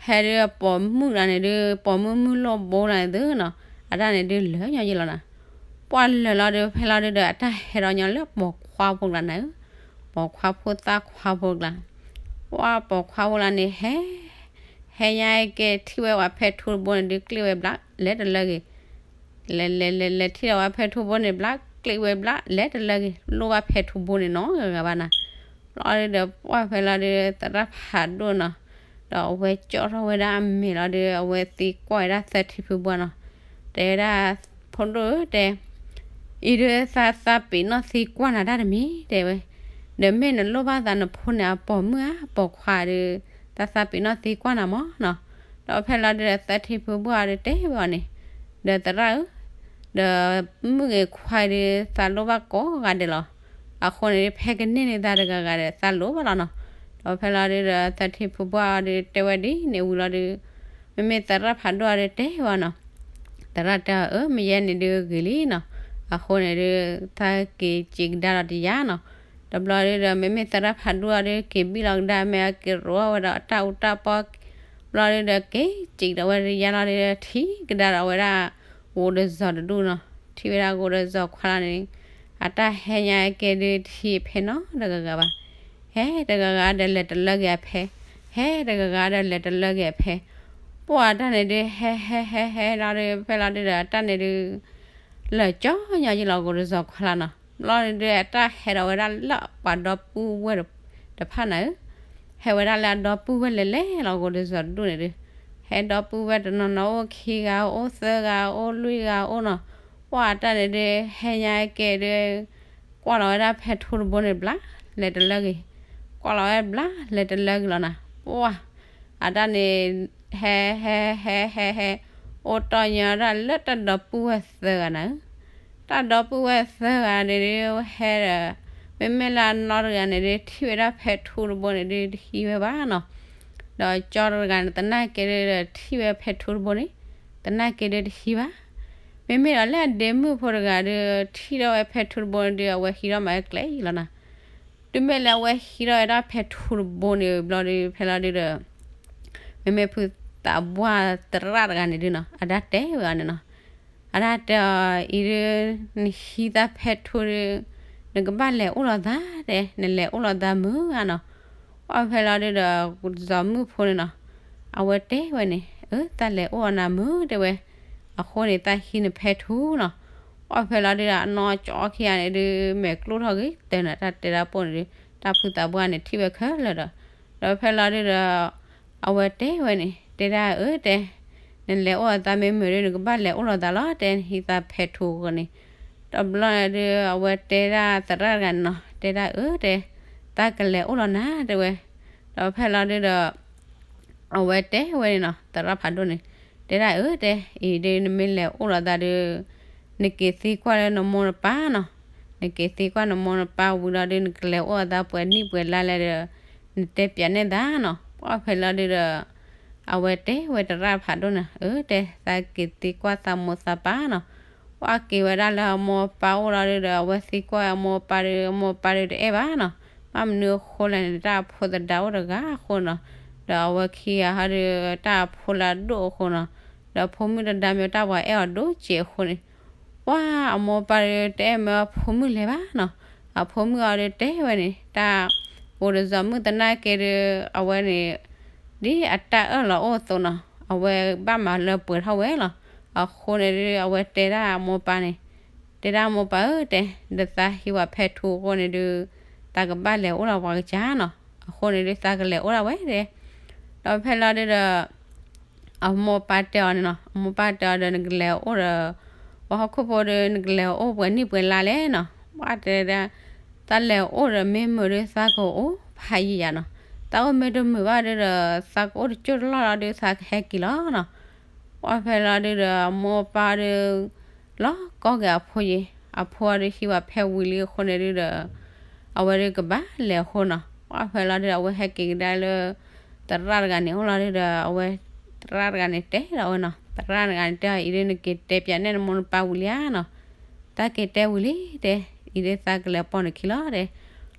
ဟဲဒုပိာ်မုၣ်လၢန့ၣ်ဒု ပိာ်မုၣ်မုၣ်လိၣ်ဘိလၢန့ၣ်သုနီၤ, အတၢ်န့ၣ်ဒုလၢာ်ညီယံၤလီၤနီၤ, ပှၢ်လၢာ်လီၤဒု ဖဲလီၤဒုဒီး အတၢ်ဟဲဒီးညီလၢပိာ်ခွါဖိကျါန့ၣ်, ပိာ်ခွါဖိသၣ်ခွါဖိကျါ, ပှၢ်ပိာ်ခွါဖိလၢန့ၣ် ဟဲ ဟဲညါက့ၤထံၣ်ဝဲဝဲဖဲထူတဘိန့ၣ်ဒု ကျ့ၣ်ဝဲဘျး လဲၤတလၢဂ့ၤ လဲၤလဲၤလဲၤလဲၤထံၣ်ဒီးဝဲဖဲထူဘိန့ၣ်ဘျး ကျ့ၣ်ဝဲဘျး လဲၤတလၢဂ့ၤ လိၣ်ဘၣ်ဖဲထူဘိန့ၣ်နီတဂၤဘၣ်နၤ, လီၤဒုဒီးပှၢ်ဖဲလီၤဒု သရၣ်ဖးဒိၣ်နီၤ, ဒီးအဝဲကၠီထီၣ်ဝဲဒၣ်အမဲာ်လီၤဒု အဝဲသံကွၢ်ဝဲဒၣ်သထံဖုဘှၢ်နီၤ, တဲဝဲဒၣ် ဖိဒိၣ်ဧၢတဲ အံၤဒုသးသးပ့ၤနီၣ်သံကွၢ်နၤတၢ်တမံၤတဲဝဲ, ဒီးမ့ၢ်နလိၣ်ဘၣ်သးနဖိန့ၣ်အပိာ်မုၣ်ဧါပိာ်ခွါဒု သးသးပ့ၤနီၣ်သံကွၢ်နၤမၢ်နီၤ, ဒီးဖဲလီၤဒုဒီးသထံဖုဘှၢ်ဒုတဲဘၣ်အီၤန့ၣ်, ဒီးသရၣ်ဧၢ, ဒီးမုၣ်ဂ့ၤခွါဒု သးလိၣ်ဘၣ်ကိးဂၤဒဲးလီၤ, အဃိန့ၣ်ဒု ဖဲကန့ၢ်န့ၢ်သးတဂၤဂၤဒီး သးလိၣ်ဘၣ်လီၤနီၤ, ဒီးဖဲလီၤဒုဒီးသထံဖုဘှၢ်ဒုတဲဝဲဒ်န့ၣ်ဝံၤလီၤဒု မ့မ့ၢ်သရၣ်ဖးဒိၣ်အီၤဒုတဲဘၣ်နီၤ, သရၣ်တဲအီၤ အၢ မ့ၢ်ယဲန့ၣ်ဒုဂ့ၤလံနီၤ, အဃိန့ၣ်ဒု သးက့ၤစံးကဒါဒီးတယါနီၤ, တဘျီဒုဒီး မ့မ့ၢ်သရၣ်ဖးဒိၣ်အီၤဒု က့ၤဘံၣ်လီၤကဒါ မ့ၢ်အက့ၤရိးဝဲဒီးတၢ်အူတၢ်ပီ, ဘျီဒုဒီး က့ၤစံးကဒီးဝဲတယါလီၤဒု ထံၣ်ကဒါဒီးဝဲဒၣ် ဂိၤတစီၤတဒူၣ်နီၤ, ထံၣ်ဝဲဒၣ်ဂိၤတစီၤခွါလၢန့ၣ်, အတၢ်ဟဲညါက့ၤဒု တဟံးဖဲနီတဂၤဂၤဘၣ် ဟဲတဂၤဂၤဒီးလဲၤတလၢက့ၤအဖဲ, ဟဲတဂၤဂၤဒီးလဲၤတလၢက့ၤအဖဲ, ပှၢ်တၢ်န့ၣ်ဒု ဟဲဟဲဟဲဟဲလီၤဒု ဖဲလီၤဒုဒီး တၢ်န့ၣ်ဒု လၢာ်ကၠီညီယံၤလီၤ ဂိၤတစီၤခွါလၢနီၤ, ဘျီန့ၣ်ဒု အတၢ်ဟဲဒီးဝဲဒၣ်လၢပှၤဒီပုၢ်ဝဲၢ်တဖၣ်န့ၣ်ဧၢ, ဟဲဝဲဒၣ်လၢအဒီပုၢ်ဝဲၢ်လဲၤလဲၤလီၤ ဂိၤတစီၤတဒူၣ်န့ၣ်ဒု, ဟဲဒီပုၢ်ဝဲၢ်တနီၤနီၤအိၣ်ခံဂၤအိၣ်သၢဂၤအိၣ်နီၤ, ပှၢ်တၢ်န့ၣ်ဒု ဟဲညါက့ၤဒု ကွၢ်လီၤဝဲဒၣ်ဖဲထူတဘိန့ၣ်ဘျါ လဲၤတလၢဂ့ၤ, ကွၢ်လီၤဝဲဘျါ လဲၤတလၢဂ့ၤလီၤနၤ, ပှၢ် အတၢ်န့ၣ် ဟဲဟဲဟဲဟဲဟဲ အိၣ်တီၢ်ညီဒၣ်လၢတၢ်ဒီပုၢ်ဝဲၢ်သၢဂၤနၤဧၢ, တၢ်ဒီပုၢ်ဝဲၢ်သၢဂၤန့ၣ်ဒု ဟဲဒီး မ့မ့ၢ်လၢအနီတဂၤန့ၣ်ဒု ထံၣ်ဝဲဒၣ်ဖဲထူတဘိန့ၣ်ဒု တဟံးဝဲဘၣ်နီၤ, ဒီးကၠီတဂၤန့ၣ် သနာ်က့ဒုဒီး ထံၣ်ဝဲဖဲထူတဘိန့ၣ်, တ သနာ်က့ဒုးတဟံးဘၣ်. မ့မ့ၢ်ဒီးလၢအဒ့မုၣ်ဖိတဂၤဒုး ထံၣ်ထီၣ်ဝဲဖဲထူတဘိန့ၣ်ဒုး အဝဲဟံးထီၣ်မၤဝဲကျဲအံၤလီၤနီၤ. တုၤမ့ၢ်လၢအဝဲဟံးထီၣ်ဝဲဒၣ်ဖဲထူတဘိန့ၣ်ဘျီဒုး ဖဲလီၤဒုးဒီး မ့မ့ၢ်ဖုသးပှၢ်သရၣ်တဂၤန့ၣ်ဒုးနီၤ အတၢ်တဲဝဲအီၤန့ၣ်နီၤ. အတၢ်တဲအီၤအံၤဒုး နဟံးသးဖဲထူဒုး နကဘၣ်လဲၤအိၣ်လီၤသးတဲ နလဲၤအိၣ်လီၤသးမုာ်ဧါနီၤ. ပှၢ်ဖဲလီၤဒုးဒီး ကစီၤမုၣ်ဖိန့ၣ်နီၤ အဝဲတဲဝဲန့ၣ် အၢ သးလဲၤအိၣ်အီၤနၤမုာ်တဲဝဲ. အဃိန့ၣ် သးဟံးနဖဲထူနီၤ. ပှၢ်ဖဲလီၤဒုးဒီး အနီၢ်ကၠီခံဂၤန့ၣ်ဒုး မဲာ်ကျိၣ်ထီၣ်ဂ့ၤတၢၢ်နီၤ တၢ်တဲတၢ်ပိၢ်န့ၣ်ဒုး တၢ်ဖုသးပှၢ်န့ၣ်ထံၣ်ဝဲခဲလၢာ်ဒီး ဒီးဖဲလီၤဒုးဒီး အဝဲတဲဝဲန့ၣ် တဲဒၣ်အၢတဲ နလဲၤအိၣ်အသးမ့ၢ်မုာ်ဒုး နကဘၣ်လဲၤအိၣ်လီၤသးလီၤတဲ နဟံးသးဖဲထူအဃိန့ၣ်. တဘျီန့ၣ်ဒုး အဝဲတဲဒၣ်သရၣ်တဂၤန့ၣ်နီၤ တဲဒၣ်အၢတဲ သးကလဲၤအိၣ်လီၤနၤတဲဝဲ. ဒီးဖဲလီၤဒုးဒီး အဝဲတဲဝဲန့ၣ်နီၤ သရၣ်ဖးဒိၣ်န့ၣ် တဲဒၣ်အၢတဲ အံၤဒုးနမ့ၢ်လဲၤအိၣ်လီၤသးဒုး နက့ၤသံကွၢ်လၢနမိၢ်နပၢ်နီၤ. နက့ၤသံကွၢ်နမိၢ်နပၢ်ဝံၤလီၤဒုး နကလဲၤအိၣ်အသးပှဲၤနံၣ်ပှဲၤလါလဲၣ်ဒီး နတဲပၠးန့ၢ်သးနီၤ. ပှၢ်ဖဲလီၤဒုးဒီး အဝဲတဲဝဲသရၣ်ဖးဒိၣ်န့ၣ် အၢတဲ သးက့ၤသံကွၢ်သးမိၢ်သးပၢ်နီၤ. ပှၢ်က့ၤဝဲဒၣ်လၢအမိၢ်အပၢ်အိၣ်လီၤဒုးဒီး အဝဲသံကွၢ်အမိၢ်အပၢ်ဒုး အမိၢ်အပၢ်ဒုးတအဲၣ်ဘၣ်နီၤ. ဘၣ်မနုၤအဃိလဲၣ်န့ၣ် တၢ်အဖိသဒါအိၣ်တဂၤအဃိနီၤ. ဒီးအဝဲခံဂၤဟီဒုး တၢ်အဖိလၢအဒိၣ်အဃိနီၤ. ဒီးဖိမုၣ်တဒါမ့ၢ်တၢ်ပှၤအဲၣ်အီၤဒိၣ်စဲးအဃိန့ၣ် ပှၢ်အမိၢ်အပၢ်ဒုးတအဲၣ်မၢအဖိမုၣ်လဲၤဘၣ်နီၤ. အဖိမုၣ်အီၤဒုးတဲဝဲန့ၣ် တၢ် ကိးဒစီၤမုၣ်သနာ်က့ဒုး အဝဲန့ၣ် ဒ်အတၢ်အၢၣ်လီၤအိၣ်အသိးနီၤ အဝဲဘၣ်မၤလၢပှဲၤထီၣ်ဝဲလီၤ. အဃိန့ၣ်ဒုး အဝဲတဲဒၣ်အမိၢ်အပၢ်န့ၣ် တဲဒၣ်မိၢ်ပၢ်ဧၢတဲ ဒီးသးဟံးဝဲဖဲထူအဃိန့ၣ်ဒုး သးကဘၣ်လဲၤအိၣ်လီၤပှၤကစၢ်နီၤ. အဃိန့ၣ်ဒုး သးကလဲၤအိၣ်ဒၣ်ဝဲတဲ. ဒီးဖဲလီၤဒုးဒီး အမိၢ်ပၢ်တဲအီၤန့ၣ်နီၤ အမိၢ်ပၢ်တဲအီၤဒီး နကလဲၤအိၣ်ဒီး ပှၤဟီၣ်ခိၣ်ဖိဒီး နကလဲၤအိၣ်ပှဲၤနံၣ်ပှဲၤလါလဲၣ်နီၤ. ပှၢ်တဲဒၣ် သးလဲၤအိၣ်ဒီးမ့ၢ်မုာ်ဒုး သးကအိၣ်ဖးယံာ်ယံာ်နီၤ. သးအိၣ်မ့ၢ်တမုာ်ဘၣ်ဒုးဒီး သးကအိၣ်တကၠိၢ်တလီၢ်လီၤဒုး သးကဟဲက့ၤလီၤနီၤ. ပှၢ်ဖဲလီၤဒုးဒီး အမိၢ်အပၢ်ဒုး လီၤကီက့ၤအဖိယံၤ အဖိအီၤဒုးဟံးဝဲဖဲဝံၤလံအဃိန့ၣ်ဒုးဒီး အဝဲဒုးကဘၣ်လဲၤအဃိနီၤ. ပှၢ်ဖဲလီၤဒုးဒီး အဝဲဟဲက့ၤကဒါလၢ သရၣ်တဂၤန့ၣ်အိၣ်လီၤဒုးဒီး အဝဲ သရၣ်တဂၤန့ၣ်တဲဒီးဝဲနီၤ သရၣ်တဂၤန့ၣ်တဲအီၤ အံၤဒုးနက့ၤတဲပၠးန့ၢ်နမိၢ်နပၢ်ဝံၤလံဧါနီၤ. သးက့ၤတဲဝံၤလံတဲ အံၤဒုးသးကလဲၤပိာ်နခံလီၤတဲ. ဒီးသ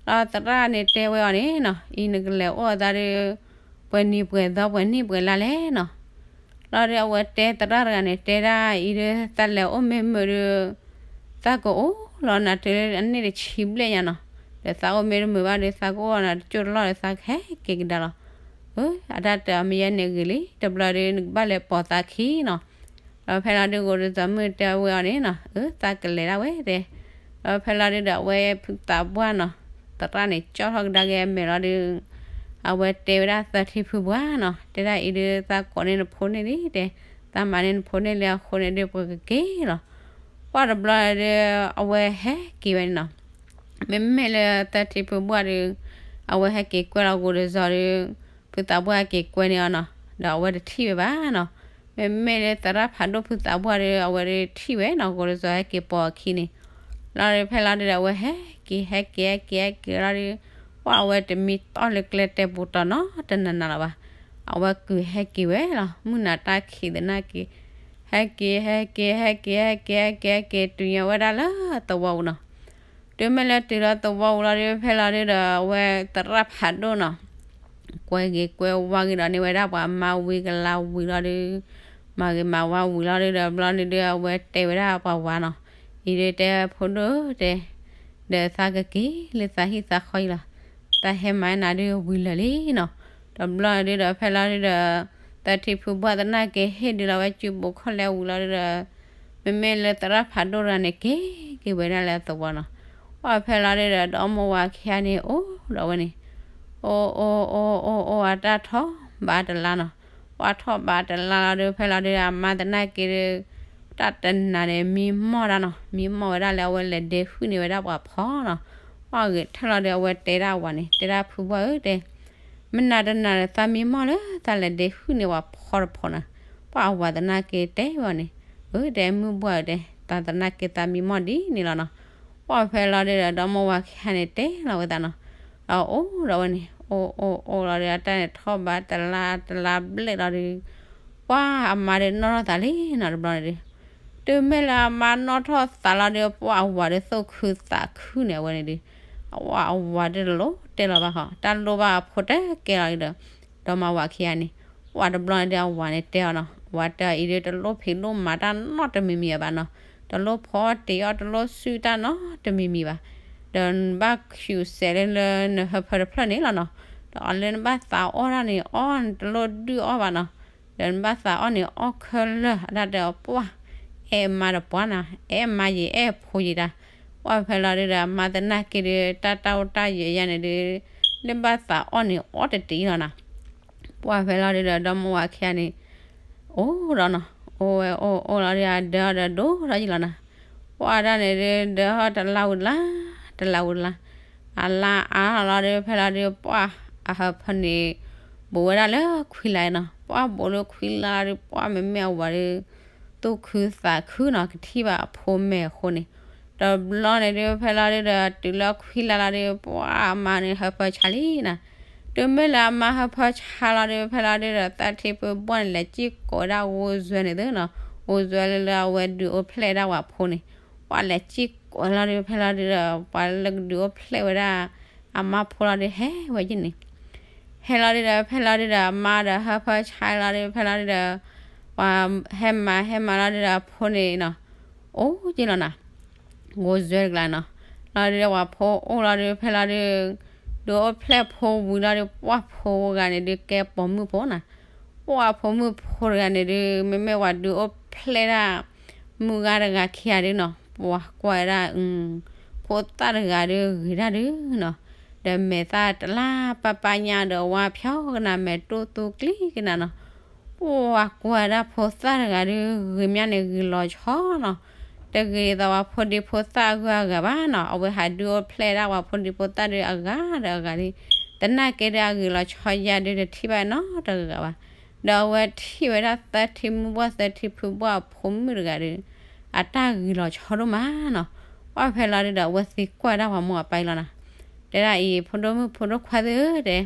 ရၣ်န့ၣ်တဲဝဲအီၤန့ၣ်နီၤ အံၤနကလဲၤအိၣ်အသးဒုး ပှဲၤနံၤပှဲၤသီပှဲၤနံၣ်ပှဲၤလါလဲၣ်နီၤ. လီၤဒုးအဝဲတဲသရၣ်တဂၤန့ၣ် တဲဒၣ်အံၤဒုး သးလဲၤအိၣ်မ့ၢ်မုာ်ဒုး သးကအိၣ်လီၤနၤတုၤလၢအနံၣ်တဆံဘျဲၣ်ညါနီၤ. ဒီးသးအိၣ်မ့ၢ်တမုာ်ဘၣ်ဒုး သးကအိၣ်လီၤနၤတကၠိၢ်တလီၢ်ဒီးသးကဟဲက့ၤကဒါလီၤ. အတၢ်တဲအီၤမ့ၢ်ယဲန့ၣ်ဂ့ၤလံ တဘျီဒုး နကဘၣ်လဲၤပိာ်သးခံနီၤ. ဒီးဖဲလီၤဒုး ကိးဒစီၤမုၣ်တဲဝဲအီၤန့ၣ်နီၤ အၢ သးကလဲၤဒၣ်ဝဲတဲ. ဒီးဖဲလီၤဒုးဒီး အဝဲဖုသးပှၢ်နီၤ သရၣ်န့ၣ် ကၠီၣ်ထီၣ်ကဒါက့ၤအမဲာ်လီၤဒုး အဝဲတဲဝဲဒၣ်သၢထံဖုဘှၢ်နီၤ တဲဒၣ်အံၤဒုး သးကိးန့ၢ်နဖိန့ၣ်လံတဲ သးမၤန့ၢ်နဖိန့ၣ်လံအဃိန့ၣ်ဒုး ပှၤကက့ၤလီၤ. ပှၢ်တဘျီဒုး အဝဲဟဲက့ၤဝဲန့ၣ်နီၤ မ့မ့ၢ်လၢသၢထံဖုဘှၢ်ဒုး အဝဲဟဲက့ၤကွဲလီၤကိးဒစီၤဒုး ဖုသးပှၢ်ဟဲက့ၤကွဲန့ၢ်အီၤနီၤ ဒီးအဝဲတထံၣ်ဝဲဘၣ်နီၤ. မ့မ့ၢ်လၢသရၣ်ဖးဒိၣ်ဖုသးပှၢ်ဒုး အဝဲဒုးထံၣ်ဝဲနီၤ ကိးဒစီၤဟဲက့ၤပိာ်အခံန့ၣ် လီၤဒုး ဖဲလီၤဒုးဒီး အဝဲဟဲက့ၤ ဟဲက့ၤ ဟဲက့ၤ ဟဲက့ၤလီၤဒုး ပှၢ်အဝဲတမံတီၢ်လၢကျဲ တဲပူၤတီၤနီတနၤနၤလီၤဘၣ်. အဝဲကုာ်ဟဲက့ၤဝဲလီၤ မုၢ်နၤတၢ်ခံးသနာ်က့ ဟဲက့ၤ ဟဲက့ၤ ဟဲက့ၤ ဟဲက့ၤ ဟဲက့ၤ ဟဲက့ၤ ဟဲက့ၤ တုၤညါဝဲဒၣ်လၢသဝီပူၤနီၤ. တုၤမ့ၢ်လၢတုၤလၢသဝီပူၤလီၤဒုး ဖဲလီၤဒုးဒီး အဝဲသရၣ်ဖးဒိၣ်နီၤ ကွဲဂ့ၤကွဲဝါဂ့ၤဒီးန့ၢ်ဝဲဒၣ်ပှၤမါဝံၤကလါဝံၤလီၤဒုး မၤဂ့ၤမၤဝါဝံၤလီၤဒုးဒီး ဘျီန့ၣ်ဒုး အဝဲတဲဝဲဒၣ်ပှၤဝၤနီၤ အံၤဒုးတဲဖိဒိၣ်တဲ ဒီးသးကက့ၤလၢသးဟံၣ်သးဃီအံၤလီၤ. တၢ်ဟဲမၤနၤဒုးဝံၤလၢာ်လံနီၤ. ဒီးဘျီန့ၣ်ဒုးဒီး ဖဲလီၤဒုးဒီး သၢထံဖုဘှၢ်သနာ်က့ ဟ့ၣ်ဒုးလီၤဝဲစုပူၤခီၣ်လဲဝံၤလီၤဒုးဒီး မ့မ့ၢ်လၢသရၣ်ဖးဒိၣ်တဂၤန့ၣ် က့ၤက့ၤဝဲဒၣ်လၢသဝီနီၤ. ပှၢ်ဖဲလီၤဒုးဒီး ဒီမါဝၤခံဂၤန့ၣ် အိၣ်ဒီးဝဲန့ၣ် အိၣ်အိၣ်အိၣ်အိၣ်အိၣ် အတၢ်ထီၣ်ဘးတလါနီၤ. ပှၢ်ထီၣ်ဘးတလါလီၤဒုး ဖဲလီၤဒုးဒီး အမါသနာ်က့ဒုး တၢ်တနၤန့ၣ် မံမီၢ်တၢ်နီၤ မံမီၢ်ဝဲဒၣ်လၢအဝဲလဲၤဒ့ဟုၣ်န့ၢ်ဝဲဒၣ်ပှၤဖီနီၤ. ပှၢ်ဂ့ၤထၢၣ်လီၤဒုး အဝဲတဲဒၣ်ဝၤန့ၣ် တဲဒၣ်ဖုဘှၢ်ဧၢတဲ မနၤတနၤဒီး သးမံမီၢ်လၢသးလဲၤဒ့ဟုၣ်န့ၢ်ပှၤဖီတဖီနီၤ. ပှၢ်အဝၤသနာ်က့တဲဝဲအီၤန့ၣ် အၢ တဲမုၢ်ဘှၢ်ဧၢတဲ သးသနာ်က့သးမံမီၢ်ဒ်န့ၣ်လီၤနီၤ. ပှၢ်ဖဲလီၤဒုးဒီး ဒီမါဝၤခံဂၤန့ၣ်တဲလီၤဝဲသးနီၤ. ဒီးအိၣ်ဒီးဝဲန့ၣ် အိၣ်အိၣ်အိၣ်လီၤဒုး အတၢ်န့ၣ်ထီၣ်ဘးတလါတလါဘျဲၣ်လီၤဒုး ပှၢ်အမါဒီးနီၣ်ထီၣ်သးလံနီၤတဘျီန့ၣ်ဒီး, တုၤမ့ၢ်လၢအမါနီၣ်ထီၣ်သးလီၤဒီး ပှၢ်အဝၤဒီးသူၣ်ခုသးခုန့ၣ် အဝဲန့ၣ်ဒီး, အဝၤအဝၤဒီးတလိၣ်တဲလီၤဘၣ်ဃီ, တၢ်လိၣ်ဘၣ်အဖိတဲကဲလီၤဒီး, ဒီမါဝၤခံဂၤန့ၣ်, ပှၢ်တဘျီန့ၣ်ဒီးအဝၤန့ၣ်တဲအီၤနီၤ, အဝၤတဲအီၤအံၤဒီးတလိၣ်ဖံးလိၣ်မၤတၢ်နီတမံၤမံၤအဘၣ်နီၤ, တလိၣ်ဖီတ့ၢ်အီၣ်တလိၣ်စုၣ်တၢ်နီတမံၤမံၤဘၣ်, ဒီးနဘၣ်ယူၤစဲးလၢလၢနဟၢဖၢတဖျၢၣ်န့ၣ်လီၤနီၤ, ဒီးအီၤလၢနဘၣ်သးအီၣ်တၢ်န့ၣ်အီၣ် နတလိၣ်ဒုၣ်အီၣ်ဘၣ်နီၤ, ဒီးနဘၣ်သးအီၣ်န့ၣ်အီၣ်ခဲလၢာ် အတၢ်တဲအီၤပှၢ်, အဲၣ်မါဒီးပှၢ်နီၤ, အဲၣ်မါယံာ်အဲၣ်ဖိယံာ်တၢ်, ပှၢ်ဖဲလီၤဒုဒီး အမါသနာ်က့ဒီး တၢ်တၢ်အိၣ်တၢ်ယၢၤယါန့ၣ်ဒီး, လၢဘၣ်သးအီၣ်န့ၣ်အီၣ်တတ့ၢ်လီၤနီၤ, ပှၢ်ဖဲလီၤဒုဒီး ဒီမါဝၤခံဂၤန့ၣ် အိၣ်ဒီးနီၤ, အိၣ်ဝဲအိၣ်အိၣ်လီၤဒီး အဒၢအီၤဒီးဒိၣ်ထီၣ်ယံာ်လီၤနီၤ, ပှၢ်ဒၣ်န့ၣ်ဒီး ဒၢအီၤတလါဝံၤတလါ, တလါဝံၤတလါ, အလါအါလီၤဒီး ဖဲလီၤဒု ပှၢ်အဟၢဖၢန့ၣ် ဘူးဝဲဒၣ်လၢခွံလါနီၤ, ပှၢ်ဘူးလၢခွံလါလီၤဒီး ပှၢ်မ့မ့ၢ်အဝၤဒီး သူၣ်ခုသးခုနီၤ ကထံၣ်ဘၣ်အဖိမဲာ်အဃိန့ၣ်, တဘျီန့ၣ်ဒု ဖဲလီၤဒုဒီး တုၤလၢခွံလါလီၤဒီး ပှၢ်အမါန့ၣ် ဟၢဖၢဆါလံနီၤ, တုၤမ့ၢ်လၢအမါဟၢဖၢဆါလီၤဒီး ဖဲလီၤဒုဒီး သၢထံဖုဘီၣ်န့ၣ် လဲၤစံၣ်ကိးဝဲဒၣ်ဂိၢ်စွဲန့ၣ်သုနီၤ, ဂိၢ်စွဲလၢလၢအဝဲဒုးအိၣ်ဖျဲၣ်ဒၣ်ဝဲအဖိန့ၣ်, ပှၢ်လဲၤစံၣ်ကိးလီၤဒီး ဖဲလီၤဒုဒီး ပှၤလၢကဒုးအိၣ်ဖျဲၣ်ဝဲဒၣ် အမါဖိလီၤဒီး ဟဲဝဲယန့ၣ်, ဟဲလီၤဒုဒီး ဖဲလီၤဒုဒီး အမါဒီးဟၢဖၢဆါလီၤဒီး ဖဲလီၤဒုဒီး ပှၤဟဲမၤဟဲမၤလီၤဒုဒီး အဖိန့ၣ်နီၤ, အိၣ်က့ၤလီၤနီၤ, ဂိၢ်စွဲတကျါနီၤ, လီၤဒုဒီး ပှၤဖိအိၣ်လီၤဒု ဖဲလီၤဒု ဒုးအိၣ်ဖျဲၣ်ဖိဝံၤလီၤဒု ပှၢ်ဖိဂၤန့ၣ်ဒု ကဲပိာ်မုၣ်ဖိနီၤ, ပှၢ်ဖိမုၣ်ဖိတဂၤန့ၣ်ဒု မ့မ့ၢ်ပှၤဒုးအိၣ်ဖျဲၣ်ဒၣ် မုၢ်ဂၤတဂၤခံဂၤဒုနီၤ, ပှၤကွၢ်ဝဲဒၣ် ဖိသၣ်တဂၤဒုဂ့ၤဒၣ်ဒုနီၤ, ဒီးမဲာ်သၣ်တလၢ်ပၢ်ပၢ်ညါဒီး ဝါဖျီကနၣ် မဲာ်တိၢ်သူကျံကနၣ်နီၤ, ပှၢ်ကွၢ်ဝဲဒၣ်ဖိသၣ်တဂၤဒု ဂ့ၤမးန့ၣ်ဂ့ၤလီၤဆီနီၤ, တဂ့ၤဒ်သိးပှၤဖိဒံဖိသၣ်အဂုၤအဂၤဘၣ်နီၤ, အဝဲဟးဒုးအိၣ်ဖျဲၣ်ဒၣ်ပှၤဖိဒံဖိသၣ်ဒုအဂၤဒီးအဂၤလံ, သနာ်က့ဒုအဂ့ၤလီၤဆီယါဒုတထံၣ်ဘၣ်နီတဂၤဘၣ်, ဒီးအဝဲထံၣ်ဝဲဒၣ်သၢထံမုၢ်ဘီၣ်သၢထံဖုဘီၣ်အဖိမုၣ်တဂၤဒီး အတၢ်ဂ့ၤလီၤဆီဒိၣ်မးနီၤ, ပှၢ်ဖဲလီၤဒုဒီး အဝဲသံကွၢ်ဒၣ်ပှၤမိၢ်အပၢ်အံၤလီၤနီၤ, တဲဒၣ်အံၤ ဖိဒိၣ်မုၣ်ဖိဒိၣ်ခွါသ့ၣ်ဧၢတဲ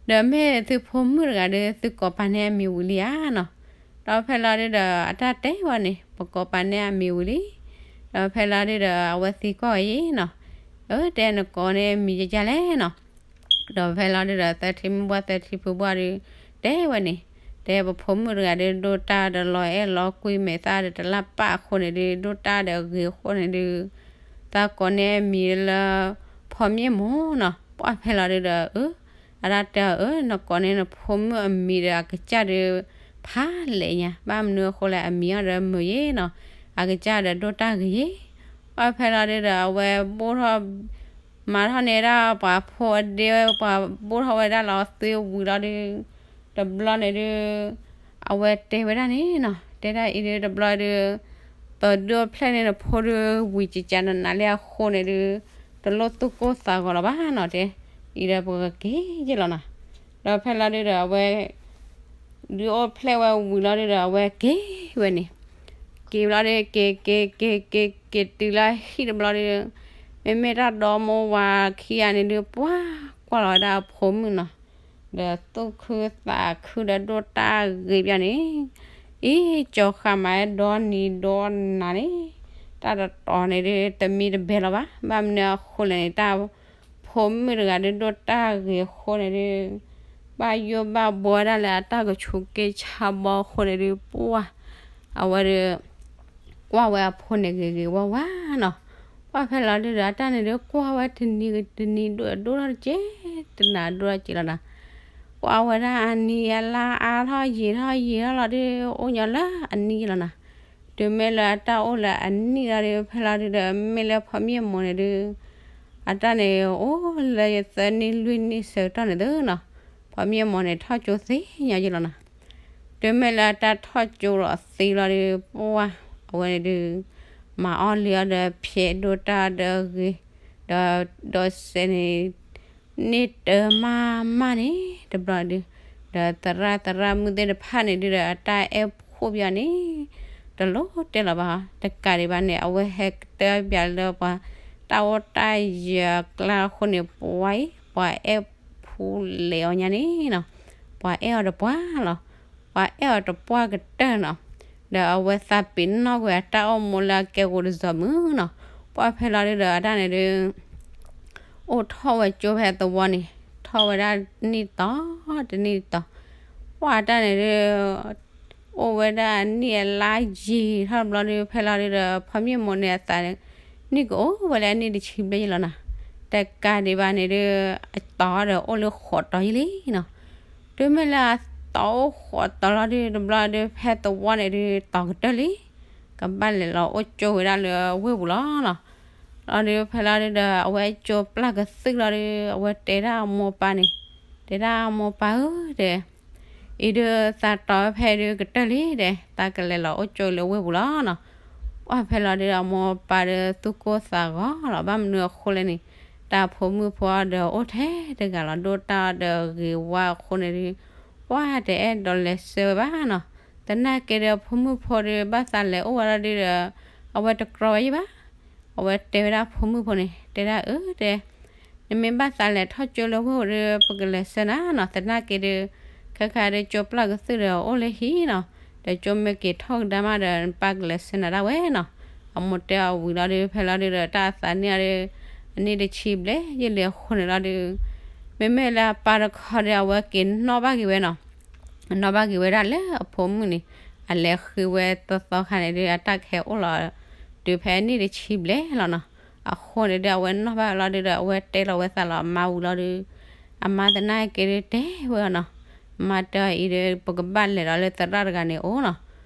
ဒီးမ့ၢ်သုဖိမုၣ်တဂၤဒီး သုကိးပာ်န့ၢ်အမံၤဝံၤလံဧါနီၤ, ဒီးဖဲလီၤဒုဒီး အတၢ်တဲဝဲန့ၣ် ပကိးပာ်န့ၢ်အမံၤဝံၤလံ, ဒီးဖဲလီၤဒုဒီး အဝဲသံကွၢ်ဝဲအံၤနီၤ, အၢ တဲနကိးန့ၢ်အမံၤယကလဲၣ်နီၤ, ဒီးဖဲလီၤဒုဒီး သၢထံမုၢ်ဘီၣ်သၢထံဖုဘီၣ်ဒု တဲဝဲန့ၣ်, တဲပဖိမုၣ်တဂၤဒီး ဒိၣ်တၢ်ဒီးလီၤအဲၣ်လီၤကွံ မဲာ်သၣ်ဒီးတလၢ်ပၢ်အဃိန့ၣ်ဒု ဒိၣ်တၢ်ဒီးအဂ့ၤအဃိန့ၣ်ဒု သးကိးန့ၢ်အမံၤလၢ ဖီမ့ၢ်မိၢ်နီၤ, ပှၢ်ဖဲလီၤဒုဒီး အၢ အတၢ်တဲအီၤ အၢ နကိးန့ၢ်နဖိမုၣ်အမံၤဒီး အကစၢ်ဒုး ဖးလဲၣ်ညါ, ဘၣ်မနုၤအဃိလဲၣ် အမံၤအီၤဒီးမုာ်ယ့နီၤ, အကစၢ်ဒီးဒိၣ်တၢ်ဂ့ၤယ့, ပှၢ်ဖဲလီၤဒုဒီး အဝဲဘိၣ်ထီၣ် မၤထီၣ်န့ၢ်ဒၣ်ပှၤဖိအဒ့ဝဲ ပှၤဘိၣ်ထီၣ်ဝဲဒၣ်လီၤသွံဝံၤလီၤဒု တဘျီန့ၣ်ဒု အဝဲတဲဝဲဒၣ်န့ၣ်နီၤ, တဲဒၣ်အံၤဒု တဘျီဒု ပဒုးအိၣ်ဖျဲၣ်န့ၢ်နဖိဒု ဝံၤကကနနၤလၢအဃိန့ၣ်ဒု တလိၣ်သူၣ်ကိၢ်သးဂီၤလီၤဘၣ်နီၤ, တဲ အံၤဒီးပကက့ၤယ့ၢ်လီၤနီၤ, ဒီးဖဲလီၤဒုဒီး အဝဲ ဒုးအိၣ်ဖျဲၣ်ဝဲဝံၤလီၤဒုဒီး အဝဲက့ၤဝဲန့ၣ်, က့ၤဘျီဒု က့ၤက့ၤက့ၤက့ၤက့ၤက့ၤတုၤလၢဟံၣ်တဘျီဒု မ့မ့ၢ်တၢ်ဒီမိၢ်ဝၤခံဂၤန့ၣ်ဒု ပှၢ်ကွၢ်လီၤဝဲဒၣ်အဖိမုၣ်နီၤ, ဒီးသူၣ်ခုသးခုဒီးဒိၣ်တၢ်ဂ့ၤပၠးန့ၣ်, အံၤ ကၠီၤဃာ်မးဒီနံၤဒီနၤန့ၣ်, တၢ်တတီၤန့ၣ်ဒု တမံတဘဲလီၤဘၣ်, ဘၣ်မနုၤအဃိလဲၣ်န့ၣ် တၢ်ဖိမုၣ်တဂၤဒု ဒိၣ်တၢ်ဂ့ၤအဃိန့ၣ်ဒု ဘၣ်ယိၣ်ဘၣ်ဘှီဝဲဒၣ်လၢအတၢ်ကဆူးက့ဆါဘီအဃိန့ၣ်ဒု ပှၢ် အဝဲဒု ကွၢ်ဝဲအဖိန့ၣ်ဂ့ၤဂ့ၤဝါဝါနီၤ, ပှၢ်ဖဲလီၤဒုဒီး အတၢ်န့ၣ်ဒု ကွၢ်ဝဲတနံၤတနံၤဒိၣ်ဒိၣ်ထီၣ်တက့ၢ်, တနၤဒိၣ်ထီၣ်တက့ၢ်လီၤနီၤ, ကွၢ်ဝဲဒၣ်အနံၤအလါအါထီၣ်ယံာ်ထီၣ်ယံာ်ထီၣ်လီၤဒု အိၣ်ညီလၢအနံၣ်လီၤနီၤ, တုၤမ့ၢ်လၢအတၢ်အိၣ်လၢအနံၣ်လီၤဒု ဖဲလီၤဒုဒီး မ့ၢ်လၢဖီမ့ၢ်မိၢ်န့ၣ်ဒု အတၢ်န့ၣ်အိၣ်လၢယသၢနံၣ်လွံၢ်နံၣ်ဆၢကတီၢ်န့ၣ်သုနီၤ, ဖီမ့ၢ်မိၢ်န့ၣ်ထီၣ်ကၠိသ့ၣ်ညါယ့ၢ်လီၤနီၤ, တုၤမ့ၢ်လၢအတၢ်ထီၣ်ကၠိလီၤသ့လီၤဒု ပှၢ် အဝဲန့ၣ်ဒု မၤအီၣ်လံအီၣ်ဒီးဖျဲးဒိၣ်တၢ်ဒီးဂ့ၤ, ဒီးဒီးစဲးန့ၣ် န့ၢ်တၢ်မၤမၤန့ၣ် တဘျီဒု ဒီးသရၣ်သရၣ်မုၣ်သ့ၣ်တဖၣ်န့ၣ်ဒုဒီး အတၢ်အဲၣ်ဖှိၣ်ပၠးန့ၣ် တလိၣ်တဲလီၤဘၣ်, တကးဒံးဘၣ်န့ၣ် အဝဲဟဲကတၢၢ်ပၠးလၢပှၤတၢ်အိၣ်တၢ်ယၢၤအကျါအဃိန့ၣ် ပှၢ်အံၤ ပှၤအဲၣ်ဖှိၣ်လဲၤအီၤညါန့ၣ်နီၤ, ပှၤအဲၣ်အီၤဒီးပှၢ်လီၤ, ပှၢ် ပှၤအဲၣ်အီၤတပှၢ်ကတၢၢ်နီၤ. ဒီးအဝဲသးပ့ၤနီၣ်ကွံာ်အတၢ်အိၣ်မူလၢအကဲဂိၤတစီၤမုၣ်နီၤ. ပှၢ်ဖဲလီၤဒုဒီးအတၢ်န့ၣ်ဒု အိၣ်ထီၣ်ဝဲကၠိဖဲသဝီန့ၣ်, ထီၣ်ဝဲဒၣ်နံၣ်တီၤတနံၣ်တီၤ, ပှၢ်တၢ်န့ၣ်ဒု အိၣ်ဝဲဒၣ်နံၣ်အလါယံာ်ထီၣ်တဘျီဒု ဖဲလီၤဒုဒီး ဖီမ့ၢ်မိၢ်န့ၣ်အသးန့ၣ် နံၣ်ကအိၣ်ဝဲလၢအနံၣ်တဆံဘျဲၣ်ယံလီၤနီၤ. တကးဒံးဘၣ်န့ၣ်ဒု အတီၤဒီးအိၣ်လၢဃိးတီၤယံလံနီၤ. တုၤမ့ၢ်လၢအတီၤအိၣ်ဃိးတီၤလီၤဒု တဘျီဒု ဖဲသဝီန့ၣ်ဒု တီၤကတၢၢ်လံ, ကဘၣ်လဲၤလီၤအိၣ်ကၠိဝဲဒၣ်လၢဝ့ၢ်ပူၤလီၤနီၤ. လီၤဒု ဖဲလီၤဒုဒီး အဝဲကၠိပျၢ်ကသုၣ်လီၤဒု အဝဲတဲဒၣ်အမိၢ်ပၢ်န့ၣ်, တဲဒၣ်အမိၢ်ပၢ်ဧၢ တဲ အံၤဒု သးတီၤဖဲဒုကတၢၢ်လံ တဲ, သးကလဲၤလီၤအိၣ်ကၠိလၢဝ့ၢ်ပူၤလီၤနီၤ. ပှၢ်ဖဲလီၤဒုဒီး အမိၢ်ပၢ်ဒီးသူၣ်ကိၢ်သးဂီၤလီၤ. ဘၣ်မနုၤအဃိလဲၣ်န့ၣ်, တၢ်ဖိမုၣ်ဖိဒီးအိၣ်ထဲတဂၤလီၤ, ဒိၣ်တၢ်ဒီးဂ့ၤဝါအဃိန့ၣ်ဒု ပှၢ်တအဲၣ်ဒိးလဲၤဆှၢဝဲဘၣ်နီၤ. သနာ်က့ဒီး ဖိမုၣ်ဖိဒု ဘၣ်သးလဲၤအိၣ်ဝဲလီၤဒုဒီး အဝဲတကြီဝဲယံဘၣ်. အဝဲတဲဝဲဒၣ်ဖိမုၣ်ဖိန့ၣ်, တဲဒၣ်အၢ တဲ နမ့ၢ်ဘၣ်သးလဲၤထီၣ်ကၠိလၢဝ့ၢ်ပူၤဒီး ပကလဲၤဆှၢနၤနီၤ. သနာ်က့ဒီး ခဲခါဒီးကၠိပျၢ်ကသုၣ်ဒီးအိၣ်လၢဟံၣ်နီၤ, ဒီးကၠိမ့ၢ်က့ၤထီၣ်ကဒါမးဒီး နပၢ်ကလဲၤဆှၢနၤဒၣ်ဝဲနီၤ. အမိၢ်တဲအီၤဝံၤလီၤဒု ဖဲလီၤဒုဒီး တၢ်အသးနံၣ်အီၤဒီး အနံၣ်တဆံဘျဲၣ်ယံလံအဃိန့ၣ်လီၤဒု မ့မ့ၢ်လၢအပၢ်တခီဒီး အဝဲက့ၤနီၣ်ဘၣ်က့ၤဝဲနီၤ. နီၣ်ဘၣ်က့ၤဝဲဒၣ်လၢအဖိမုၣ်န့ၣ် အလဲၤဃ့ဝဲသီသီခါန့ၣ်ဒု အတၢ်ကဟဲအိၣ်လီၤ တုၤဖဲအနံၣ်တဆံဘျဲၣ်လီၤနီၤ. အဃိန့ၣ်ဒု အဝဲနီၣ်ဘၣ်လီၤဒုဒီး အဝဲတဲလီၤဝဲသးလီၤ အမါဝံၤလီၤဒု အမါသနာ်က့ဒုတဲဝဲအီၤနီၤ. အမါတဲအီၤအံၤဒု ပကဘၣ်လဲၤဒီးလၢသရၣ်တဂၤန့ၣ်အိၣ်နီၤ.